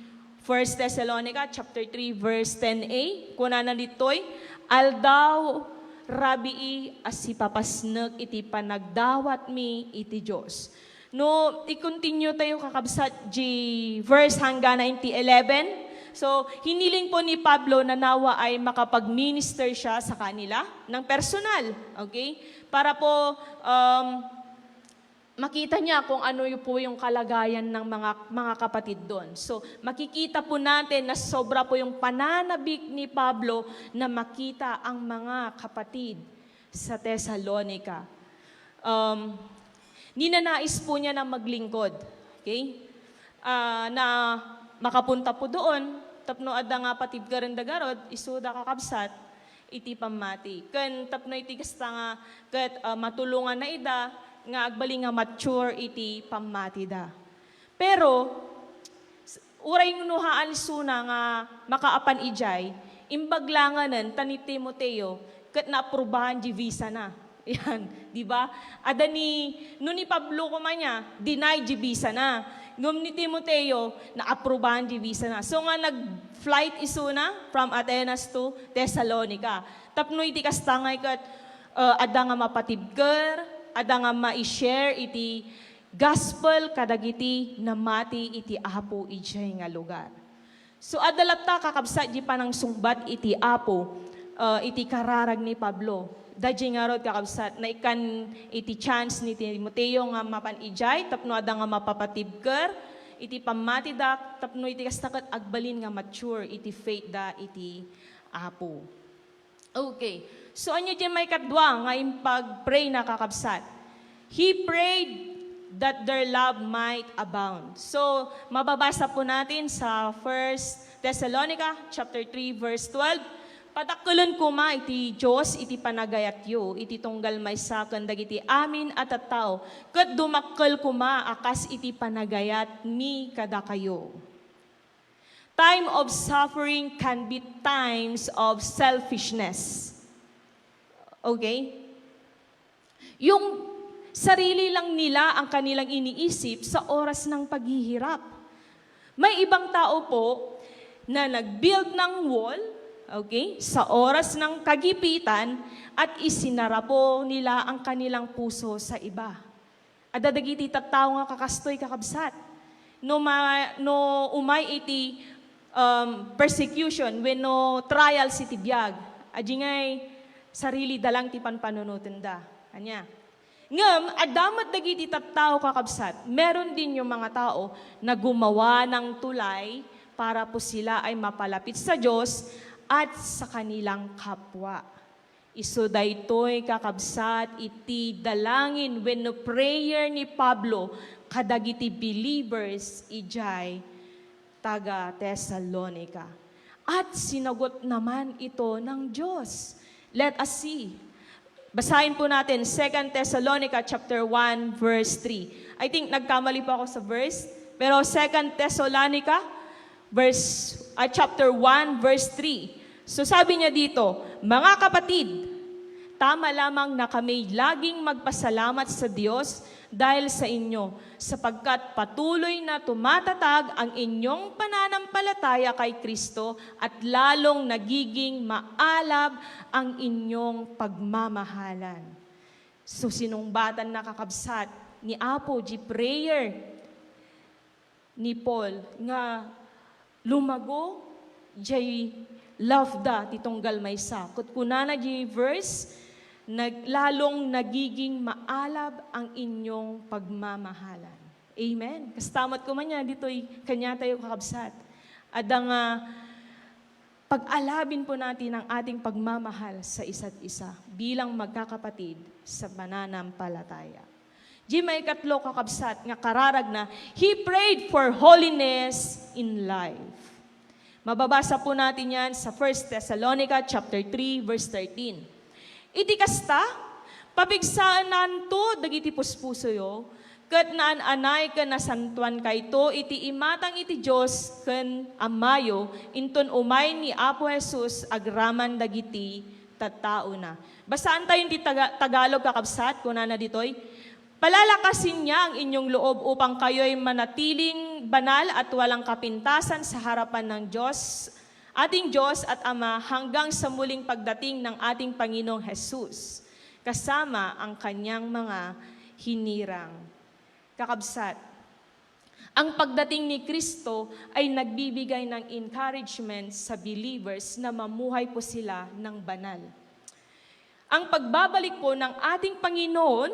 First Thessalonica chapter three, verse ten a. Kunana ditoy, "Aldaw rabii a sipapasnek iti panagdawatmi iti Dios." No, i-continue tayo, kakabsat, di verse hanggana iti eleven. So, hiniling po ni Pablo na nawa ay makapag-minister siya sa kanila ng personal, okay? Para po, um, makita niya kung ano yu-, po yung kalagayan ng mga, mga kapatid doon. So, makikita po natin na sobra po yung pananabik ni Pablo na makita ang mga kapatid sa Tesalonica. Um, ninanais po niya na maglingkod. Okay? Ah, na makapunta po doon, tapno adda nga patibkaren da garud, isuda, kakabsat, iti pammati. Ken tapno iti kasta nga ket, ah, matulonganna ida nga agbalin nga mature iti pammatida. Pero, s-, uray no haan isuna nga makaapan idiay, imbag langanen ta ni Timoteo ket naaprubahan di visa na. Yan, di ba? Ada ni, no ni Pablo koma ania, deny di visa na. Ngem ni Timoteo, naaprubahan di visa na. So nga nag-flight isuna from Atenas to Thessalonica. Tapno iti kasta nga ket, uh, ada nga mapatibker, ada nga ma-share iti gospel kadagiti namati iti Apo idiay nga lugar. So, adda latta, kakabsat, di panangsungbat iti Apo, uh, iti kararag ni Pablo. Daydiay ngarud, kakabsat, naikkan iti chance ni Timoteo nga mapan idiay tapno adda nga mapapatibker iti pammatida, tapno iti kasta ket agbalin nga mature iti faith da iti Apo. Okay. So, ania diay maikadua nga impag-pray na, kakabsat? He prayed that their love might abound. So, mababasa po natin sa First Thessalonica chapter three, verse twelve, "Padakkelen koma iti Dios iti panagayatyo iti tunggal maysa ken dagiti amin a tattao, ket dumakkel koma a kas iti panagayatmi kadakayo." Time of suffering can be times of selfishness. Okay? Yung sarili lang nila ang kanilang iniisip sa oras ng paghihirap. May ibang tao po na nag-build ng wall, okay, sa oras ng kagipitan at isinara po nila ang kanilang puso sa iba. Adda dagiti tattao nga kakastoy, kakabsat. No ma-, no umay iti, um, persecution wenno trials iti biag, adi ngay sarili da lang ti panpanunotenda. Ania? Ngem adda met dagiti tattao, kakabsat, meron din yung mga tao na gumawa ng tulay para po sila ay mapalapit sa Diyos at sa kanilang kapwa. Isu daytoy, kakabsat, iti dalangin wenno prayer ni Pablo kadagiti believers idiay taga-Tesalonica. At sinagot naman ito ng Diyos. Let us see. Basahin po natin, Second Thessalonica chapter one, verse three. I think nagkamali po ako sa verse, pero Second Thessalonica, verse, ah, chapter one, verse three. So, sabi niya dito, "Mga kapatid, tama lamang na kami laging magpasalamat sa Diyos dahil sa inyo, sapagkat patuloy na tumatatag ang inyong pananampalataya kay Kristo at lalong nagiging maalab ang inyong pagmamahalan." So, sinungbatan na, kakabsat, ni Apo di prayer ni Paul nga lumago jay love da ti tunggal maysa. Ket kunana jay verse, nag-, lalong nagiging maalab ang inyong pagmamahalan. Amen. Kasta met koma ania ditoy kaniatayo, kakabsat. Adda nga Pag-alabin po natin ang ating pagmamahal sa isa't isa bilang magkakapatid sa pananampalataya. Diay maikatlo, kakabsat, nga kararagna, he prayed for holiness in life. Mababasa po natin yan sa First Thessalonica chapter three, verse thirteen. Iti kasta, papigsaennanto dagiti puspusoyo, ket naan-anay ken nasantoankayto iti imatang iti Dios ken Amayo, inton umay ni Apo Jesus agraman dagiti tattaona. Basaantayo ti Taga-, Tagalog, kakabsat, kunana ditoy, "Palalakasin niya ang inyong loob upang kayo'y manatiling banal at walang kapintasan sa harapan ng Diyos, ating Diyos at Ama, hanggang sa muling pagdating ng ating Panginoong Jesus, kasama ang kanyang mga hinirang." Kakabsat, ang pagdating ni Kristo ay nagbibigay ng encouragement sa believers na mamuhay po sila ng banal. Ang pagbabalik po ng ating Panginoon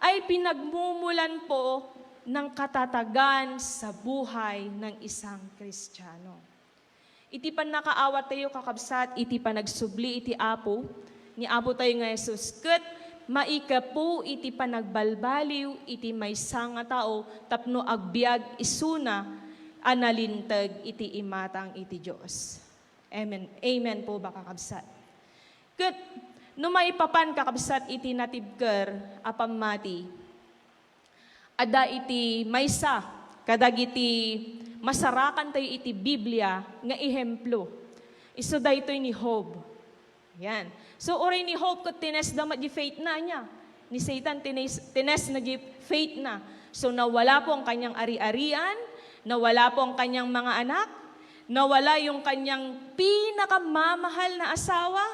ay pinagmumulan po ng katatagan sa buhay ng isang Kristiyano. Iti pannakaawat tayo, kakabsat, iti panagsubli iti Apo, ni Apo tayo nga Jesus, ket maikapo iti panagbalbaliw iti maysa nga tao tapno agbiag isuna a nalinteg iti imatang iti Dios. Amen. Amen po ba, kakabsat? Ket no maipapan, kakabsat, iti natibker a pammati, adda iti maysa kadagiti masarakan tayo iti Biblia nga ehemplo. Isu daytoy ni Job. Yan. So, uray ni Job ket tinesda met di faith na niya. Ni Satan tines, tines na di faith na. So, nawala po ang kanyang ari-arian, nawala po ang kanyang mga anak, nawala yung kanyang pinakamamahal na asawa,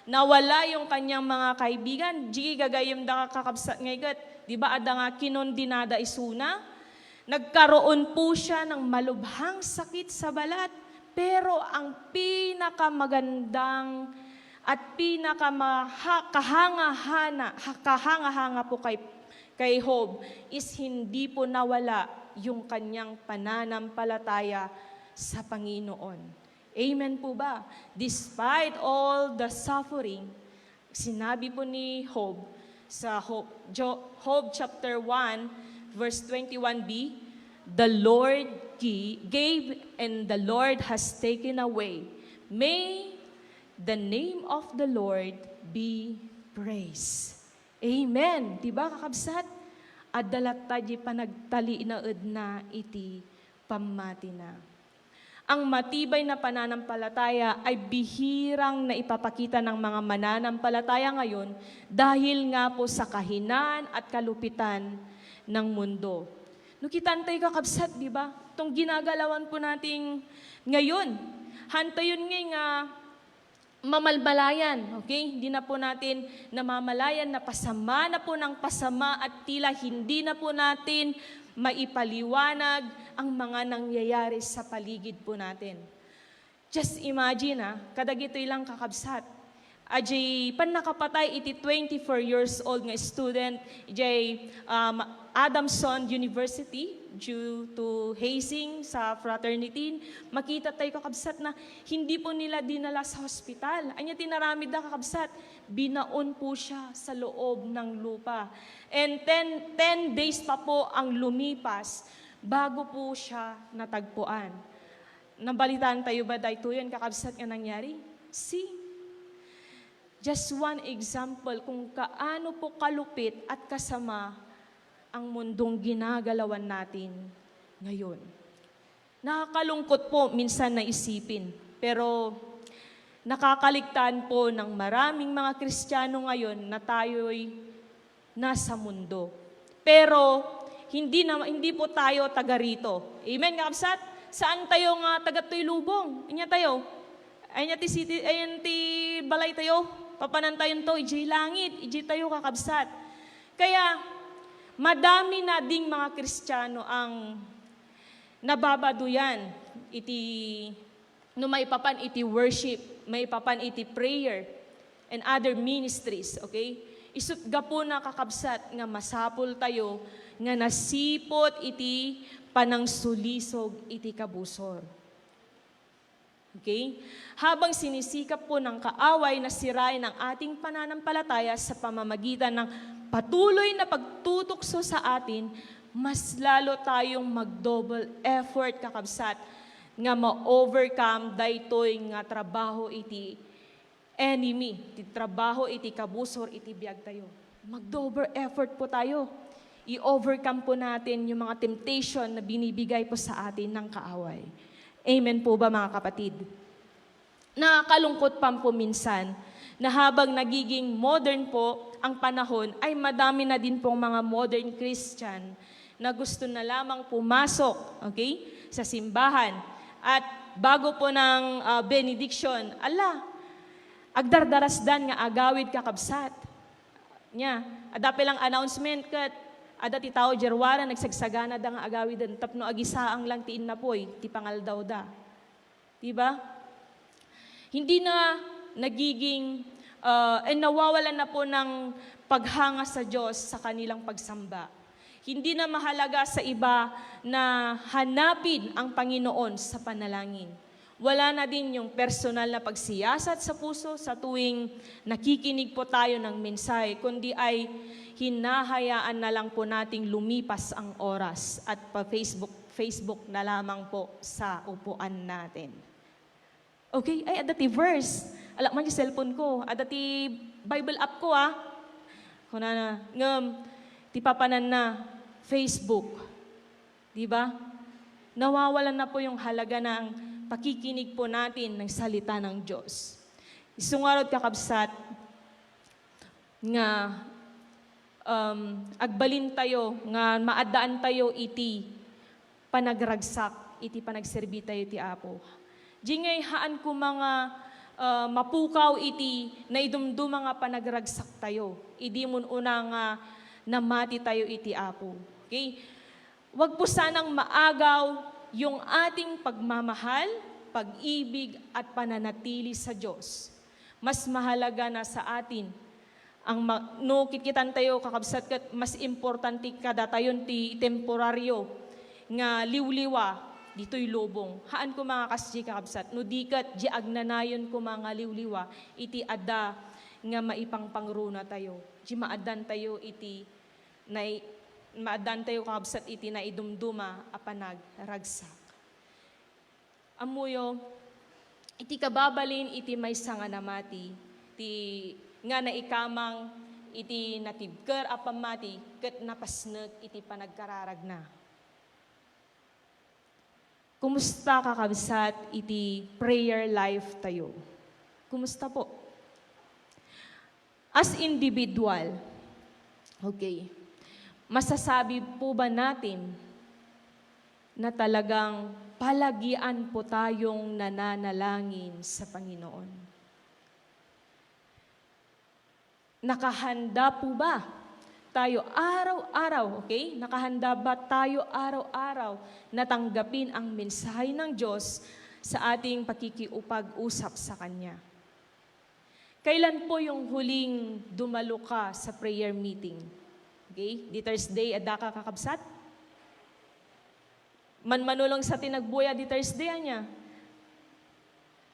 nawala yung kanyang mga kaibigan. Di gagayyem da, kakabsat, nga iket. Di ba, adda nga kinondenada isuna? Nagkaroon po siya ng malubhang sakit sa balat, pero ang pinakamagandang at pinakamaha-, kahangahana-, ha-, kahangahanga po kay, kay Job is hindi po nawala yung kanyang pananampalataya sa Panginoon. Amen po ba? Despite all the suffering, sinabi po ni Job sa Job, Jo-, Job chapter one, verse twenty-one b, "The Lord gi-, gave and the Lord has taken away. May the name of the Lord be praised." Amen. Di ba, kakabsat? Adda latta di panagtalinaedna iti pammatina. Ang matibay na pananampalataya ay bihirang naipapakita ng mga mananampalataya ngayon dahil nga po sa kahinaan at kalupitan ng mundo. No, kitaan tayo, kakabsat, di ba? Itong ginagalawan po natin ngayon. Hantayon ngay nga mamalmalayan, okay? Hindi na po natin namamalayan na pasama na po ng pasama at tila hindi na po natin maipaliwanag ang mga nangyayari sa paligid po natin. Just imagine, ah, kadagitoy lang, kakabsat. Ajay pannakapatay iti twenty-four years old nga student, ijay, um, Adamson University, due to hazing sa fraternity. Makita tayo, kakabsat, na hindi po nila dinala sa hospital. Anya ti naramidda, kakabsat? Binaon po siya sa loob ng lupa. And ten, ten days pa po ang lumipas bago po siya natagpuan. Nabalitaan tayo ba daytoyen, kakabsat, nga nangyari? See? Just one example kung kaano po kalupit at kasama ang mundong ginagalawan natin ngayon. Nakakalungkot po minsan na isipin, pero nakakaligtaan po ng maraming mga Kristiyano ngayon na tayo'y nasa mundo. Pero hindi na, hindi po tayo taga rito. Amen, kakabsat? Saan tayo nga taga toy lubong? Anya tayo? Anya ti city, ayan ti balay tayo? Papanan tayo to, ijay langit, ijay tayo, kakabsat. Kaya, madami na ding mga Kristiyano ang nababaduyan iti, no maipapan iti worship, maipapan iti prayer, and other ministries, okay? Isut gapuna, kakabsat, nga masapul tayo nga nasipot iti panangsulisog iti kabusor. Okay? Habang sinisikap po ng kaaway na sirain ang ating pananampalataya sa pamamagitan ng patuloy na pagtutukso sa atin, mas lalo tayong mag-double effort, kakabsat, nga ma-overcome daytoy nga trabaho iti enemy, ti trabaho iti kabusor iti biag tayo. Mag-double effort po tayo. I-overcome po natin yung mga temptation na binibigay po sa atin ng kaaway. Amen po ba, mga kapatid? Nakakalungkot pa po minsan na habang nagiging modern po ang panahon, ay madami na din pong mga modern Christian na gusto na lamang pumasok, okay, sa simbahan. At bago po ng, ah, benediction, ala, agdardarasdan nga agawid, kakabsat. Nya, adda pay lang announcement ket adda ti tao diay ruara nagsagsaganada nga agawiden tapno agisaang lang ti innapoy ti pangaldawda. Di ba? Hindi na nagiging, ah, eh, nawawalan na po ng paghanga sa Diyos sa kanilang pagsamba. Hindi na mahalaga sa iba na hanapin ang Panginoon sa panalangin. Wala na din yung personal na pagsiyasat sa puso sa tuwing nakikinig po tayo ng mensahe, kundi ay hinahayaan na lang po nating lumipas ang oras at pa-Facebook, Facebook na lamang po sa upuan natin. Okay, ay, adda ti verse. Ala man ti cellphone ko. Adda ti Bible app ko, ah. Kunana, ngem, ti papananna, Facebook. Di ba? Nawawalan na po yung halaga ng pakikinig po natin ng salita ng Diyos. Isu ngarud, kakabsat, nga, um, agbalin tayo, nga maaddaan tayo iti panagragsak, iti panagserbi tayo ti Apo. Di ngay haan koma nga, uh, mapukaw iti naidumduma nga panagragsak tayo, idi mun-una nga namati tayo iti Apo. Okay? Wag po sanang maagaw yung ating pagmamahal, pag-ibig, at pananatili sa Diyos. Mas mahalaga na sa atin ang ma-, no, kitkitan tayo, kakabsat, ket mas importante kadatayon ti temporaryo nga liwliwa ditoy lubong. Haan koma nga kasdi, kakabsat, no di ket di agnanayon koma nga liwliwa iti adda nga maipangpangruna tayo, di maaddan tayo iti nai-, maaddan tayo, kakabsat, iti naidumduma a panagragsak. Ammoyo, iti kababalin iti maysa nga namati, ti, nga naikamang iti natibker a pammati ket napasnek iti panagkararagna. Kumusta, kakabsat, iti prayer life tayo? Kumusta po? As individual, okay, masasabi po ba natin na talagang palagian po tayong nananalangin sa Panginoon? Nakahanda po ba tayo araw-araw, okay? Nakahanda ba tayo araw-araw na tanggapin ang mensahe ng Diyos sa ating pakikiupag-usap sa Kanya? Kailan po yung huling dumalo ka sa prayer meeting? Okay? Di Thursday, adda ka, kakabsat? Manmanulong sa tinagbuya di Thursday, anya?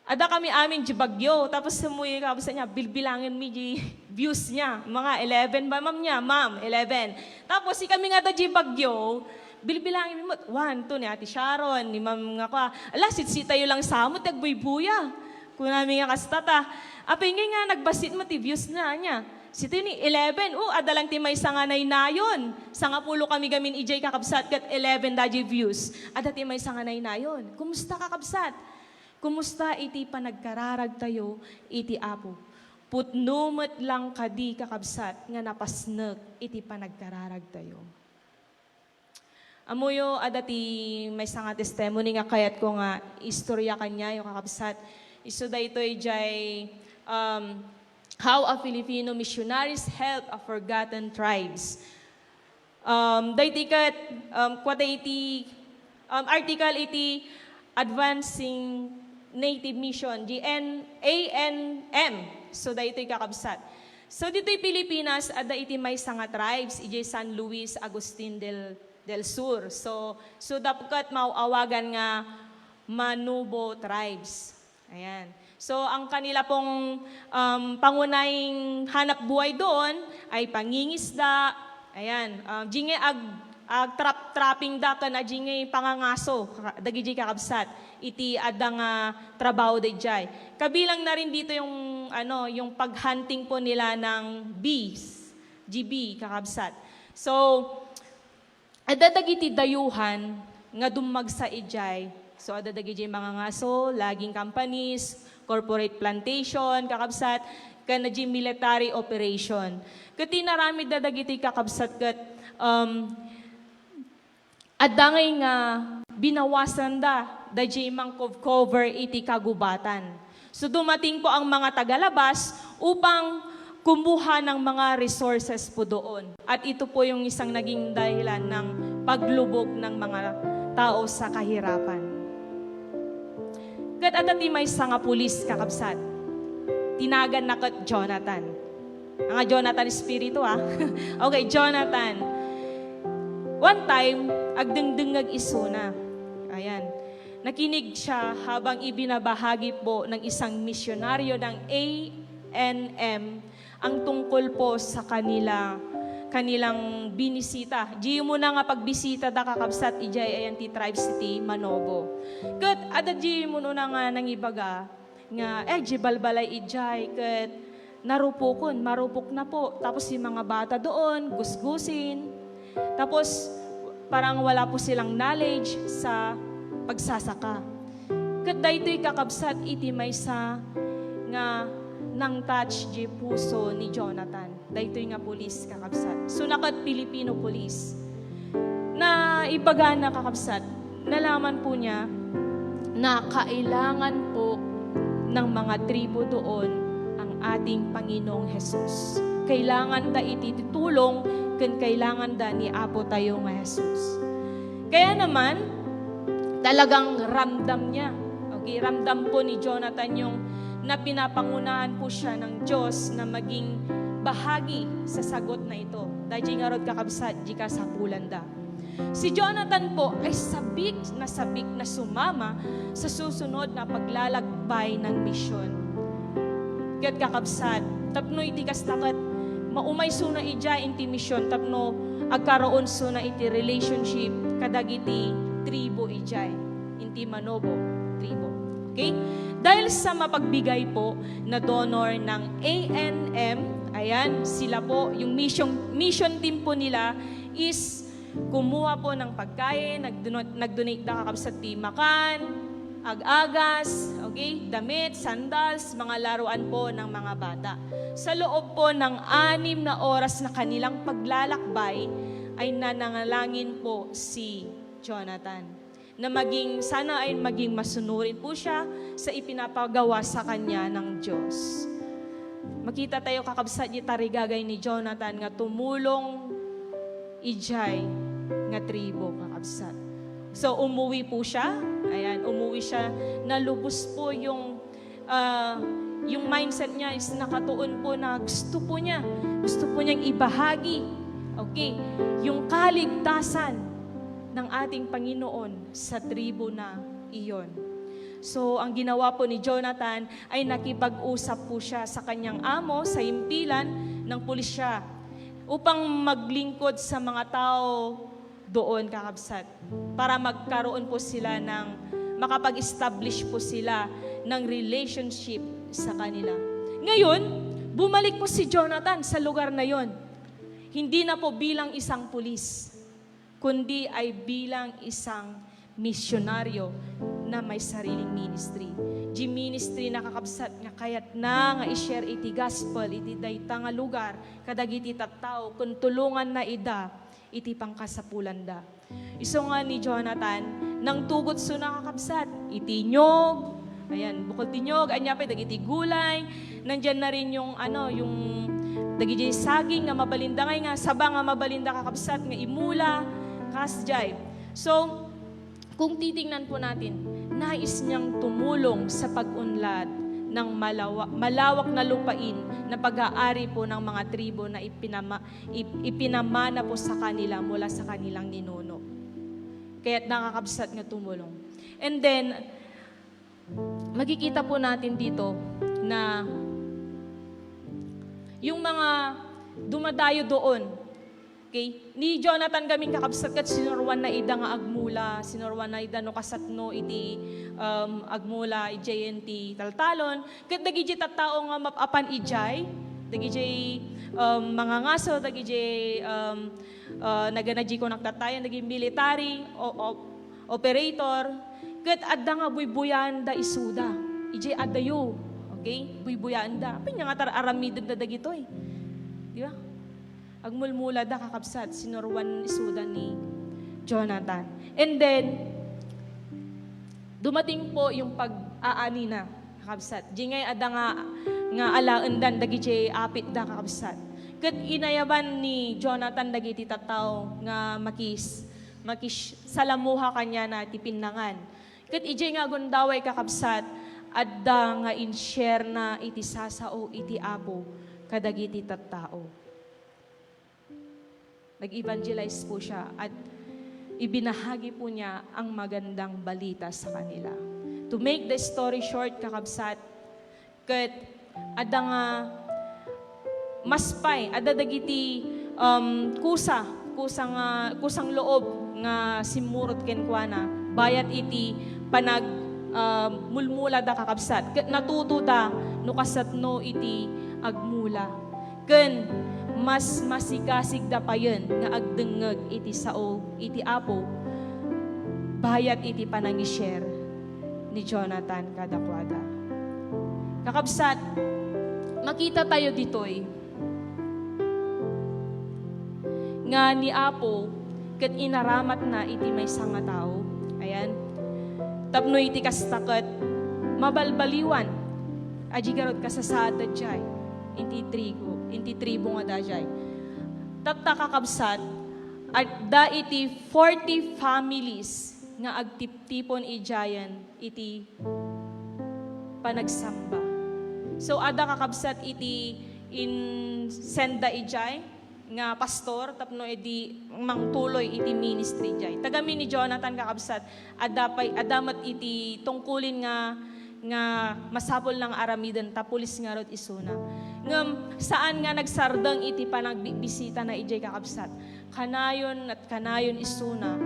Adda kami amin di Baguio, tapos sumuyo, kakabsat, nya, bilbilangen mi di views nya. Mga eleven ba, ma'am, nya? Ma'am, eleven. Tapos, ikami nga da di Baguio, bilbilangen mi met, one, two, ni Ate Sharon, ni Ma'am nga kwa. Ala, sitsi tayo lang sa mo, ti agbuybuya. Kunami nga kasta ta. Apay ngay nga nagbassit mo ti views na, anya? Sitoy ni eleven, o, adda lang ti maysa nga naynayon. Sangapulo kami gamin idiay, kakabsat, ket eleven da di views. Adda ti maysa nga naynayon. Kumusta, kakabsat? Kumusta iti panagkararag tayo iti Apo? Putno met lang kadi, kakabsat, nga napasnek iti panagkararag tayo. Ammoyo, adda ti maysa nga testimony nga kayatko nga istorya kaniayo, kakabsat. Isu daytoy jay, um, How a Filipino Missionaries Help a Forgotten Tribes. Um, daytoy ket, um, kua iti, um, article iti Advancing Native Mission, di N-, A N M. So, daytoy, kakabsat. So, ditoy Pilipinas, adda iti maysa nga tribes, idiay San Luis Agustin del, del Sur. So, so, dapket maaw-awagan nga Manobo tribes. Ayan. So, ang kanila pong, um, pangunahing hanap buhay doon ay pangingisda. Ayan. Um, di nga ag-, ag-trap-trapping da ken adi nga pangangaso, ka-, dagiti kakabsat, iti adda nga trabaho daydiay. Kabilang na rin dito yung, ano, yung pag-hunting po nila ng bees, G B, kakabsat. So, adda dagiti dayuhan nga dummagsa idiay. So, adda dagiti mangangaso, logging companies, corporate plantation, kakabsat, ken di military operation. Ket inaramidda dagiti kakabsat ket, um, adda ngay nga binawasanda daydiay mangkov-cover iti kagubatan. So, dumating po ang mga tagalabas upang kumuha ng mga resources po doon. At ito po yung isang naging dahilan ng paglubog ng mga tao sa kahirapan. Ket adda ti maysa nga pulis, kakabsat. Tinaganna ket Jonathan. Nga Jonathan espiritu, ah. Okay, Jonathan. One time, agdengdengngeg isuna. Ayan. Nakinig siya habang ibinabahagi po ng isang misyonaryo ng A N M ang tungkol po sa kanila, kanilang binisita. Di mo na nga pagbisita da, kakabsat, idiay ayan ti tribes ti Manobo. Ket adda di mo na nga nangibaga nga, eh, di balbalay idiay ket narupokon, marupok na po. Tapos yung mga bata doon, gusgusin. Tapos, parang wala po silang knowledge sa pagsasaka. Ket daytoy kakabsat iti maysa nga nang-touch di puso ni Jonathan. Daytoy nga pulis, kakabsat. So, nakat Filipino pulis. Na ibagana, kakabsat, nalaman po niya na kailangan po ng mga tribo doon ang ating Panginoong Jesus. Kailangan da iti tulong ken kailangan da ni Apo tayo nga Jesus. Kaya naman, talagang ramdam niya. Okay, ramdam po ni Jonathan yung na pinapangunahan po siya ng Diyos na maging bahagi sa sagot na ito. Dahil ngarud, kakabsat, di kasapulan da. Si Jonathan po ay sabik na sabik na sumama sa susunod na paglalakbay ng misyon. Ket kakabsat, tapno iti kasta ket maumay suna idiay inti misyon tapno agkaroon suna iti relationship kadagiti tribo idiay, inti Manobo tribo. Okay? Dahil sa mapagbigay po na donor ng A N M, ayan, sila po, yung mission, mission team po nila is kumuha po ng pagkain, nagdonate, nagdonate da, kakabsat, ti makan, ag-agas, okay, damit, sandals, mga laruan po ng mga bata. Sa loob po ng anim na oras na kanilang paglalakbay, ay nananalangin po si Jonathan na maging, sana ay maging masunurin po siya sa ipinapagawa sa kanya ng Diyos. Makita tayo, kakabsat, di tarigagay ni Jonathan nga tumulong idiay nga tribo, kakabsat. So, umuwi po siya. Ayan, umuwi siya. Nalubos po yung, ah, yung mindset niya is nakatuon po na gusto po niya. Gusto po niyang ibahagi. Okay. Yung kaligtasan ng ating Panginoon sa tribo na iyon. So, ang ginawa po ni Jonathan ay nakipag-usap po siya sa kanyang amo sa himpilan ng pulisya upang maglingkod sa mga tao doon, kakabsat, para magkaroon po sila ng, makapag-establish po sila ng relationship sa kanila. Ngayon, bumalik po si Jonathan sa lugar na yon. Hindi na po bilang isang pulis, kundi ay bilang isang misyonaryo na may sariling ministry. Di ministry, nakakabsat, nga kayatna nga i-share iti gospel iti dayta nga lugar kadagiti tattao ken tulonganna ida iti pangkasapulanda. Isu nga ni Jonathan, nangtugot suna, kakabsat, iti inyog, ayan, bukod ti inyog, ania pay dagiti gulay, nandiyan na rin yung, ano, yung dagiti saging nga mabalinda ngay nga saba nga mabalinda, kakabsat, nga imula, kasdiay. So, kung titingnan po natin, nais niyang tumulong sa pag-unlad ng malawa-, malawak na lupain na pag-aari po ng mga tribo na ipinama-, ip-, ipinamana po sa kanila mula sa kanilang ninuno. Kaya't nakakabsat nga tumulong. And then, Makikita po natin dito na yung mga dumadayo doon, okay? Ni Jonathan gamin kakabsat ket sinuruan na ida nga agmula, sinuruan na ida no kasatno iti, um, agmula, idiay iti taltalon. Ket dagiti tattao nga map-apan idiay, dagiti, um, mangangaso, dagiti, um, uh, nagana di ko nagtatayan, dagiti military o, o operator, ket adda nga buybuyaanda isuda. Idiay adayo, okay? Buybuyaanda. Apay nga nga tar-, aramidenda dagitoy? Di ba? Agmulmulada, kakabsat, sinuruan isuda ni Jonathan. And then, dumating po yung pag-aanina, kakabsat. Di ngay adda nga, nga alaendan dagiti apitda, kakabsat. Ket inayaban ni Jonathan dagiti tattao nga makis-, makis-, salamuha kaniana ti pinnangan. Ket idiay nga agundaway, kakabsat, adda nga in-share na iti sasao iti Apo kadagiti tattao. Nag-evangelize po siya at ibinahagi po niya ang magandang balita sa kanila. To make the story short, kakabsat, ket adda nga mas pay, adda dagiti, um, kusa, kusa nga, kusang loob nga simmurot kenkuana, bayat iti panag-, um, mulmulada, kakabsat, ket natutoda no kasatno iti agmula. Ken mas masigasigda payen nga agdengngeg iti sao iti Apo, bayat iti panangi-share ni Jonathan kadakuada. Kakabsat, makita tayo ditoy nga ni Apo ket inaramatna iti maysa nga tao. Ayan. Tapno iti kasta ket mabalbaliwan, adi garud kasasaad daydiay. Inti trigo, inti tribo nga daydiay. Tatta, kakabsat, adda iti forty families nga agtiptipon idiayen iti panagsamba. So, adda, kakabsat, iti insenda idiay nga pastor tapno idi mangtuloy iti ministry diay. Tagami ni Jonathan, kakabsat, adda pay, adda met iti tungkulin nga, nga masapul nga aramiden ta pulis ngarud isuna. Ngem saan nga nagsardeng iti panagbibisitana idiay, kakabsat. Kanayon ket kanayon isuna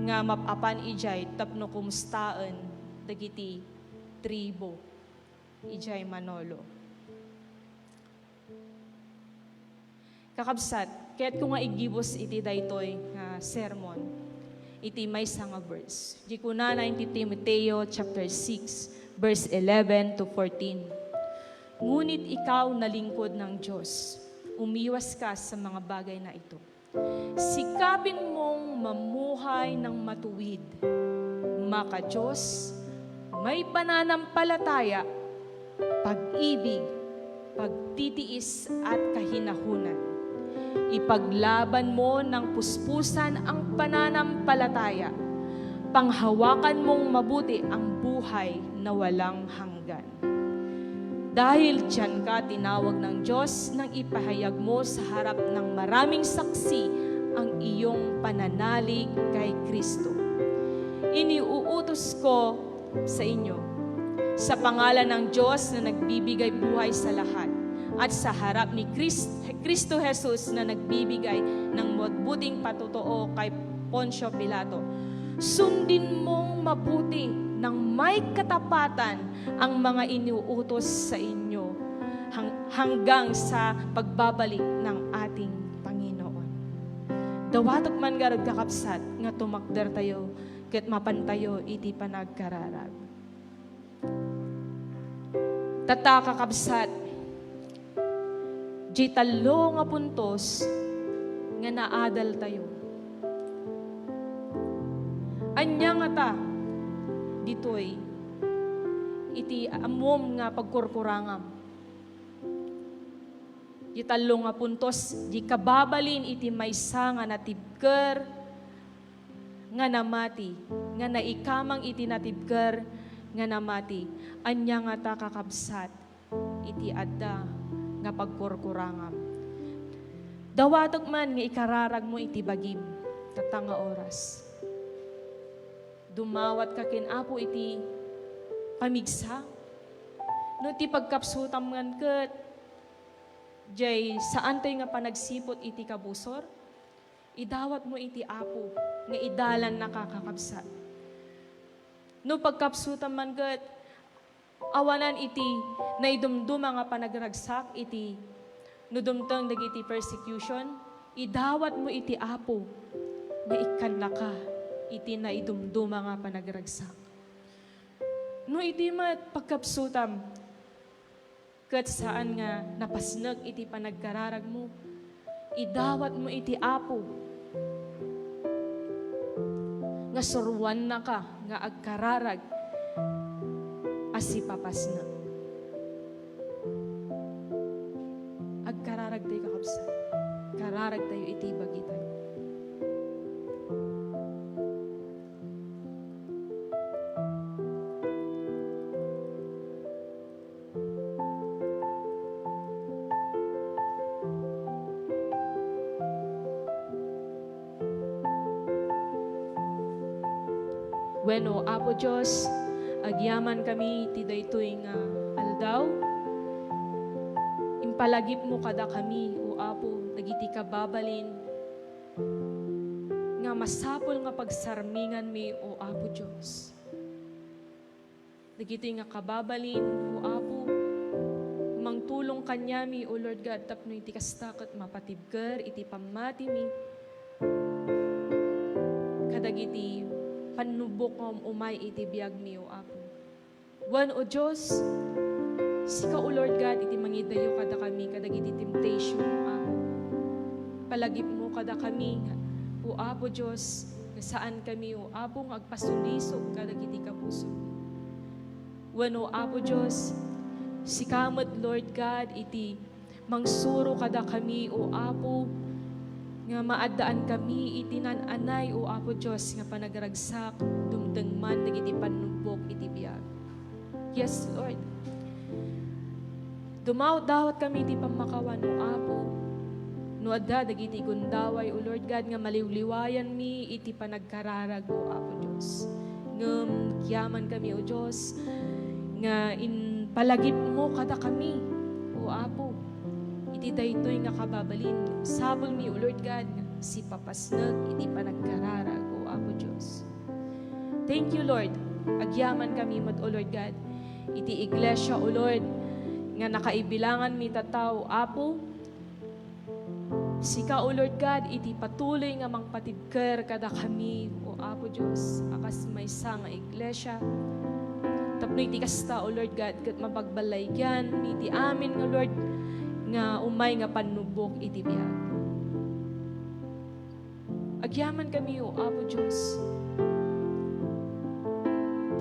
nga map-apan idiay tapno kumustaen dagiti tribo idiay Manolo. Kakabsat, kayatko nga igibus iti daytoy nga sermon iti maysa nga verse. Di kunana iti Timoteo chapter six, verse eleven to fourteen. "Ngunit ikaw, nalingkod ng Diyos, umiwas ka sa mga bagay na ito. Sikapin mong mamuhay ng matuwid, maka-Diyos, may pananampalataya, pag-ibig, pagtitiis at kahinahunan. Ipaglaban mo ng puspusan ang pananampalataya. Panghawakan mong mabuti ang buhay na walang hanggan." Dahil diyan ka tinawag ng Diyos nang ipahayag mo sa harap ng maraming saksi ang iyong pananalig kay Kristo. Iniuutos ko sa inyo, sa pangalan ng Diyos na nagbibigay buhay sa lahat, at sa harap ni Chris-, Kristo Jesus na nagbibigay ng mabuting patotoo kay Poncio Pilato, sundin mong mabuti ng may katapatan ang mga iniuutos sa inyo hang-, hanggang sa pagbabalik ng ating Panginoon. Dawatek man garud, kakabsat, nga tumakder tayo ket mapan tayo iti panagkararag. Tatta, kakabsat, di tallo nga puntos nga naadal tayo. Ania ngata ditoy iti ammom nga pagkurkurangam? Di tallo nga puntos, di kababalin iti maysa nga natibker nga namati, nga naikamang iti natibker nga namati. Ania ngata, kakabsat, iti adda nga pagkurkurangam? Dawatek man nga ikararagmo iti bagim, tatta nga oras. Dumawatka ken Apo iti pamigsa. No ti pagkapsutam ngan ket jay saantoy nga panagsiput iti kabusor, idawatmo iti Apo nga idalan na, kakabsat. No pagkapsutam man ket awanan iti naidumduma nga panagragsak iti no dumteng dagiti persecution, idawatmo iti Apo nga ikkannaka iti naidumduma nga panagragsak. No idi met pagkapsutam, ket saan nga napasnek iti panagkararagmo, idawatmo iti Apo nga suroannaka nga agkararag a sipapasnek. Agkararagtayo, kakabsat. Kararagtayo iti bagitayo. Wen, O Apo Dios, agyamankami ti daytoy nga aldaw. Impalagipmo kadakami, O Apo, dagiti kababalin nga masapul nga pagsarminganmi, O Apo Dios. Dagitoy nga kababalin, O Apo, mangtulong kaniami, O Lord God, tapno iti kasta ket mapatibker iti pammatimi kadagiti pannubbok nga um-umay iti biagmi, O Apo. Wen, O Dios, sika, O Lord God, iti mangidayo kadakami kadagiti temptation, O Apo. Palagipmo kadakami nga, O Apo Dios, nga saankami, O Apo, nga agpasulisog kadagiti kabusor. Wen, O Apo Dios, sika met, Lord God, iti mangsuro kadakami, O Apo, nga maaddaankami iti naan-anay, O Apo Dios, nga panagragsak, dumteng man dagiti pannubbok iti biag. Yes, Lord. Dumawdawat kami iti pammakawan, O Apo. No adda dagiti gundaway, O Lord God, nga maliwliwayanmi iti panagkararag, O Apo Dios. Ngem agyamankami, O Dios, nga impalagipmo kadakami, O Apo, iti daytoy nga kababalin. Sapulmi, O Lord God, nga sipapasnek iti panagkararag, O Apo Dios. Thank you, Lord. Agyamankami met, O Lord God, iti iglesia, O Lord, nga nakaibilanganmi tatta, O Apo. Sika, O Lord God, iti patuloy nga mangpatibker kadakami, O Apo Dios, a kas maysa nga iglesia. Tapno iti kasta, O Lord God, ket mapagbalaygianmi ti amin nga, Lord, nga umay nga pannubbok iti biag. Agyamankami, O Apo Dios,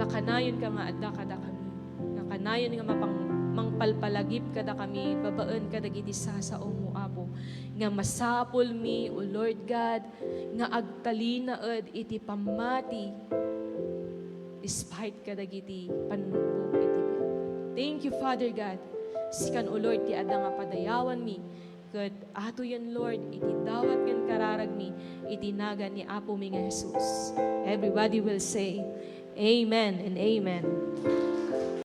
ta kanayonka nga adda kadakami, nga kanayon nga mapang-, mangpalpalagip kadakami babaen kadagiti sasaom, O Apo, nga masapulmi, O Lord God, nga agtalinaed iti pammati despite kadagiti pannubbok iti biag. Thank you, Father God. Sikan, O Lord, ti adda nga padayawanmi, ket atoyen, Lord, iti dawat ken kararagmi iti nagan ni Apomi nga Jesus. Everybody will say, "Amen and amen."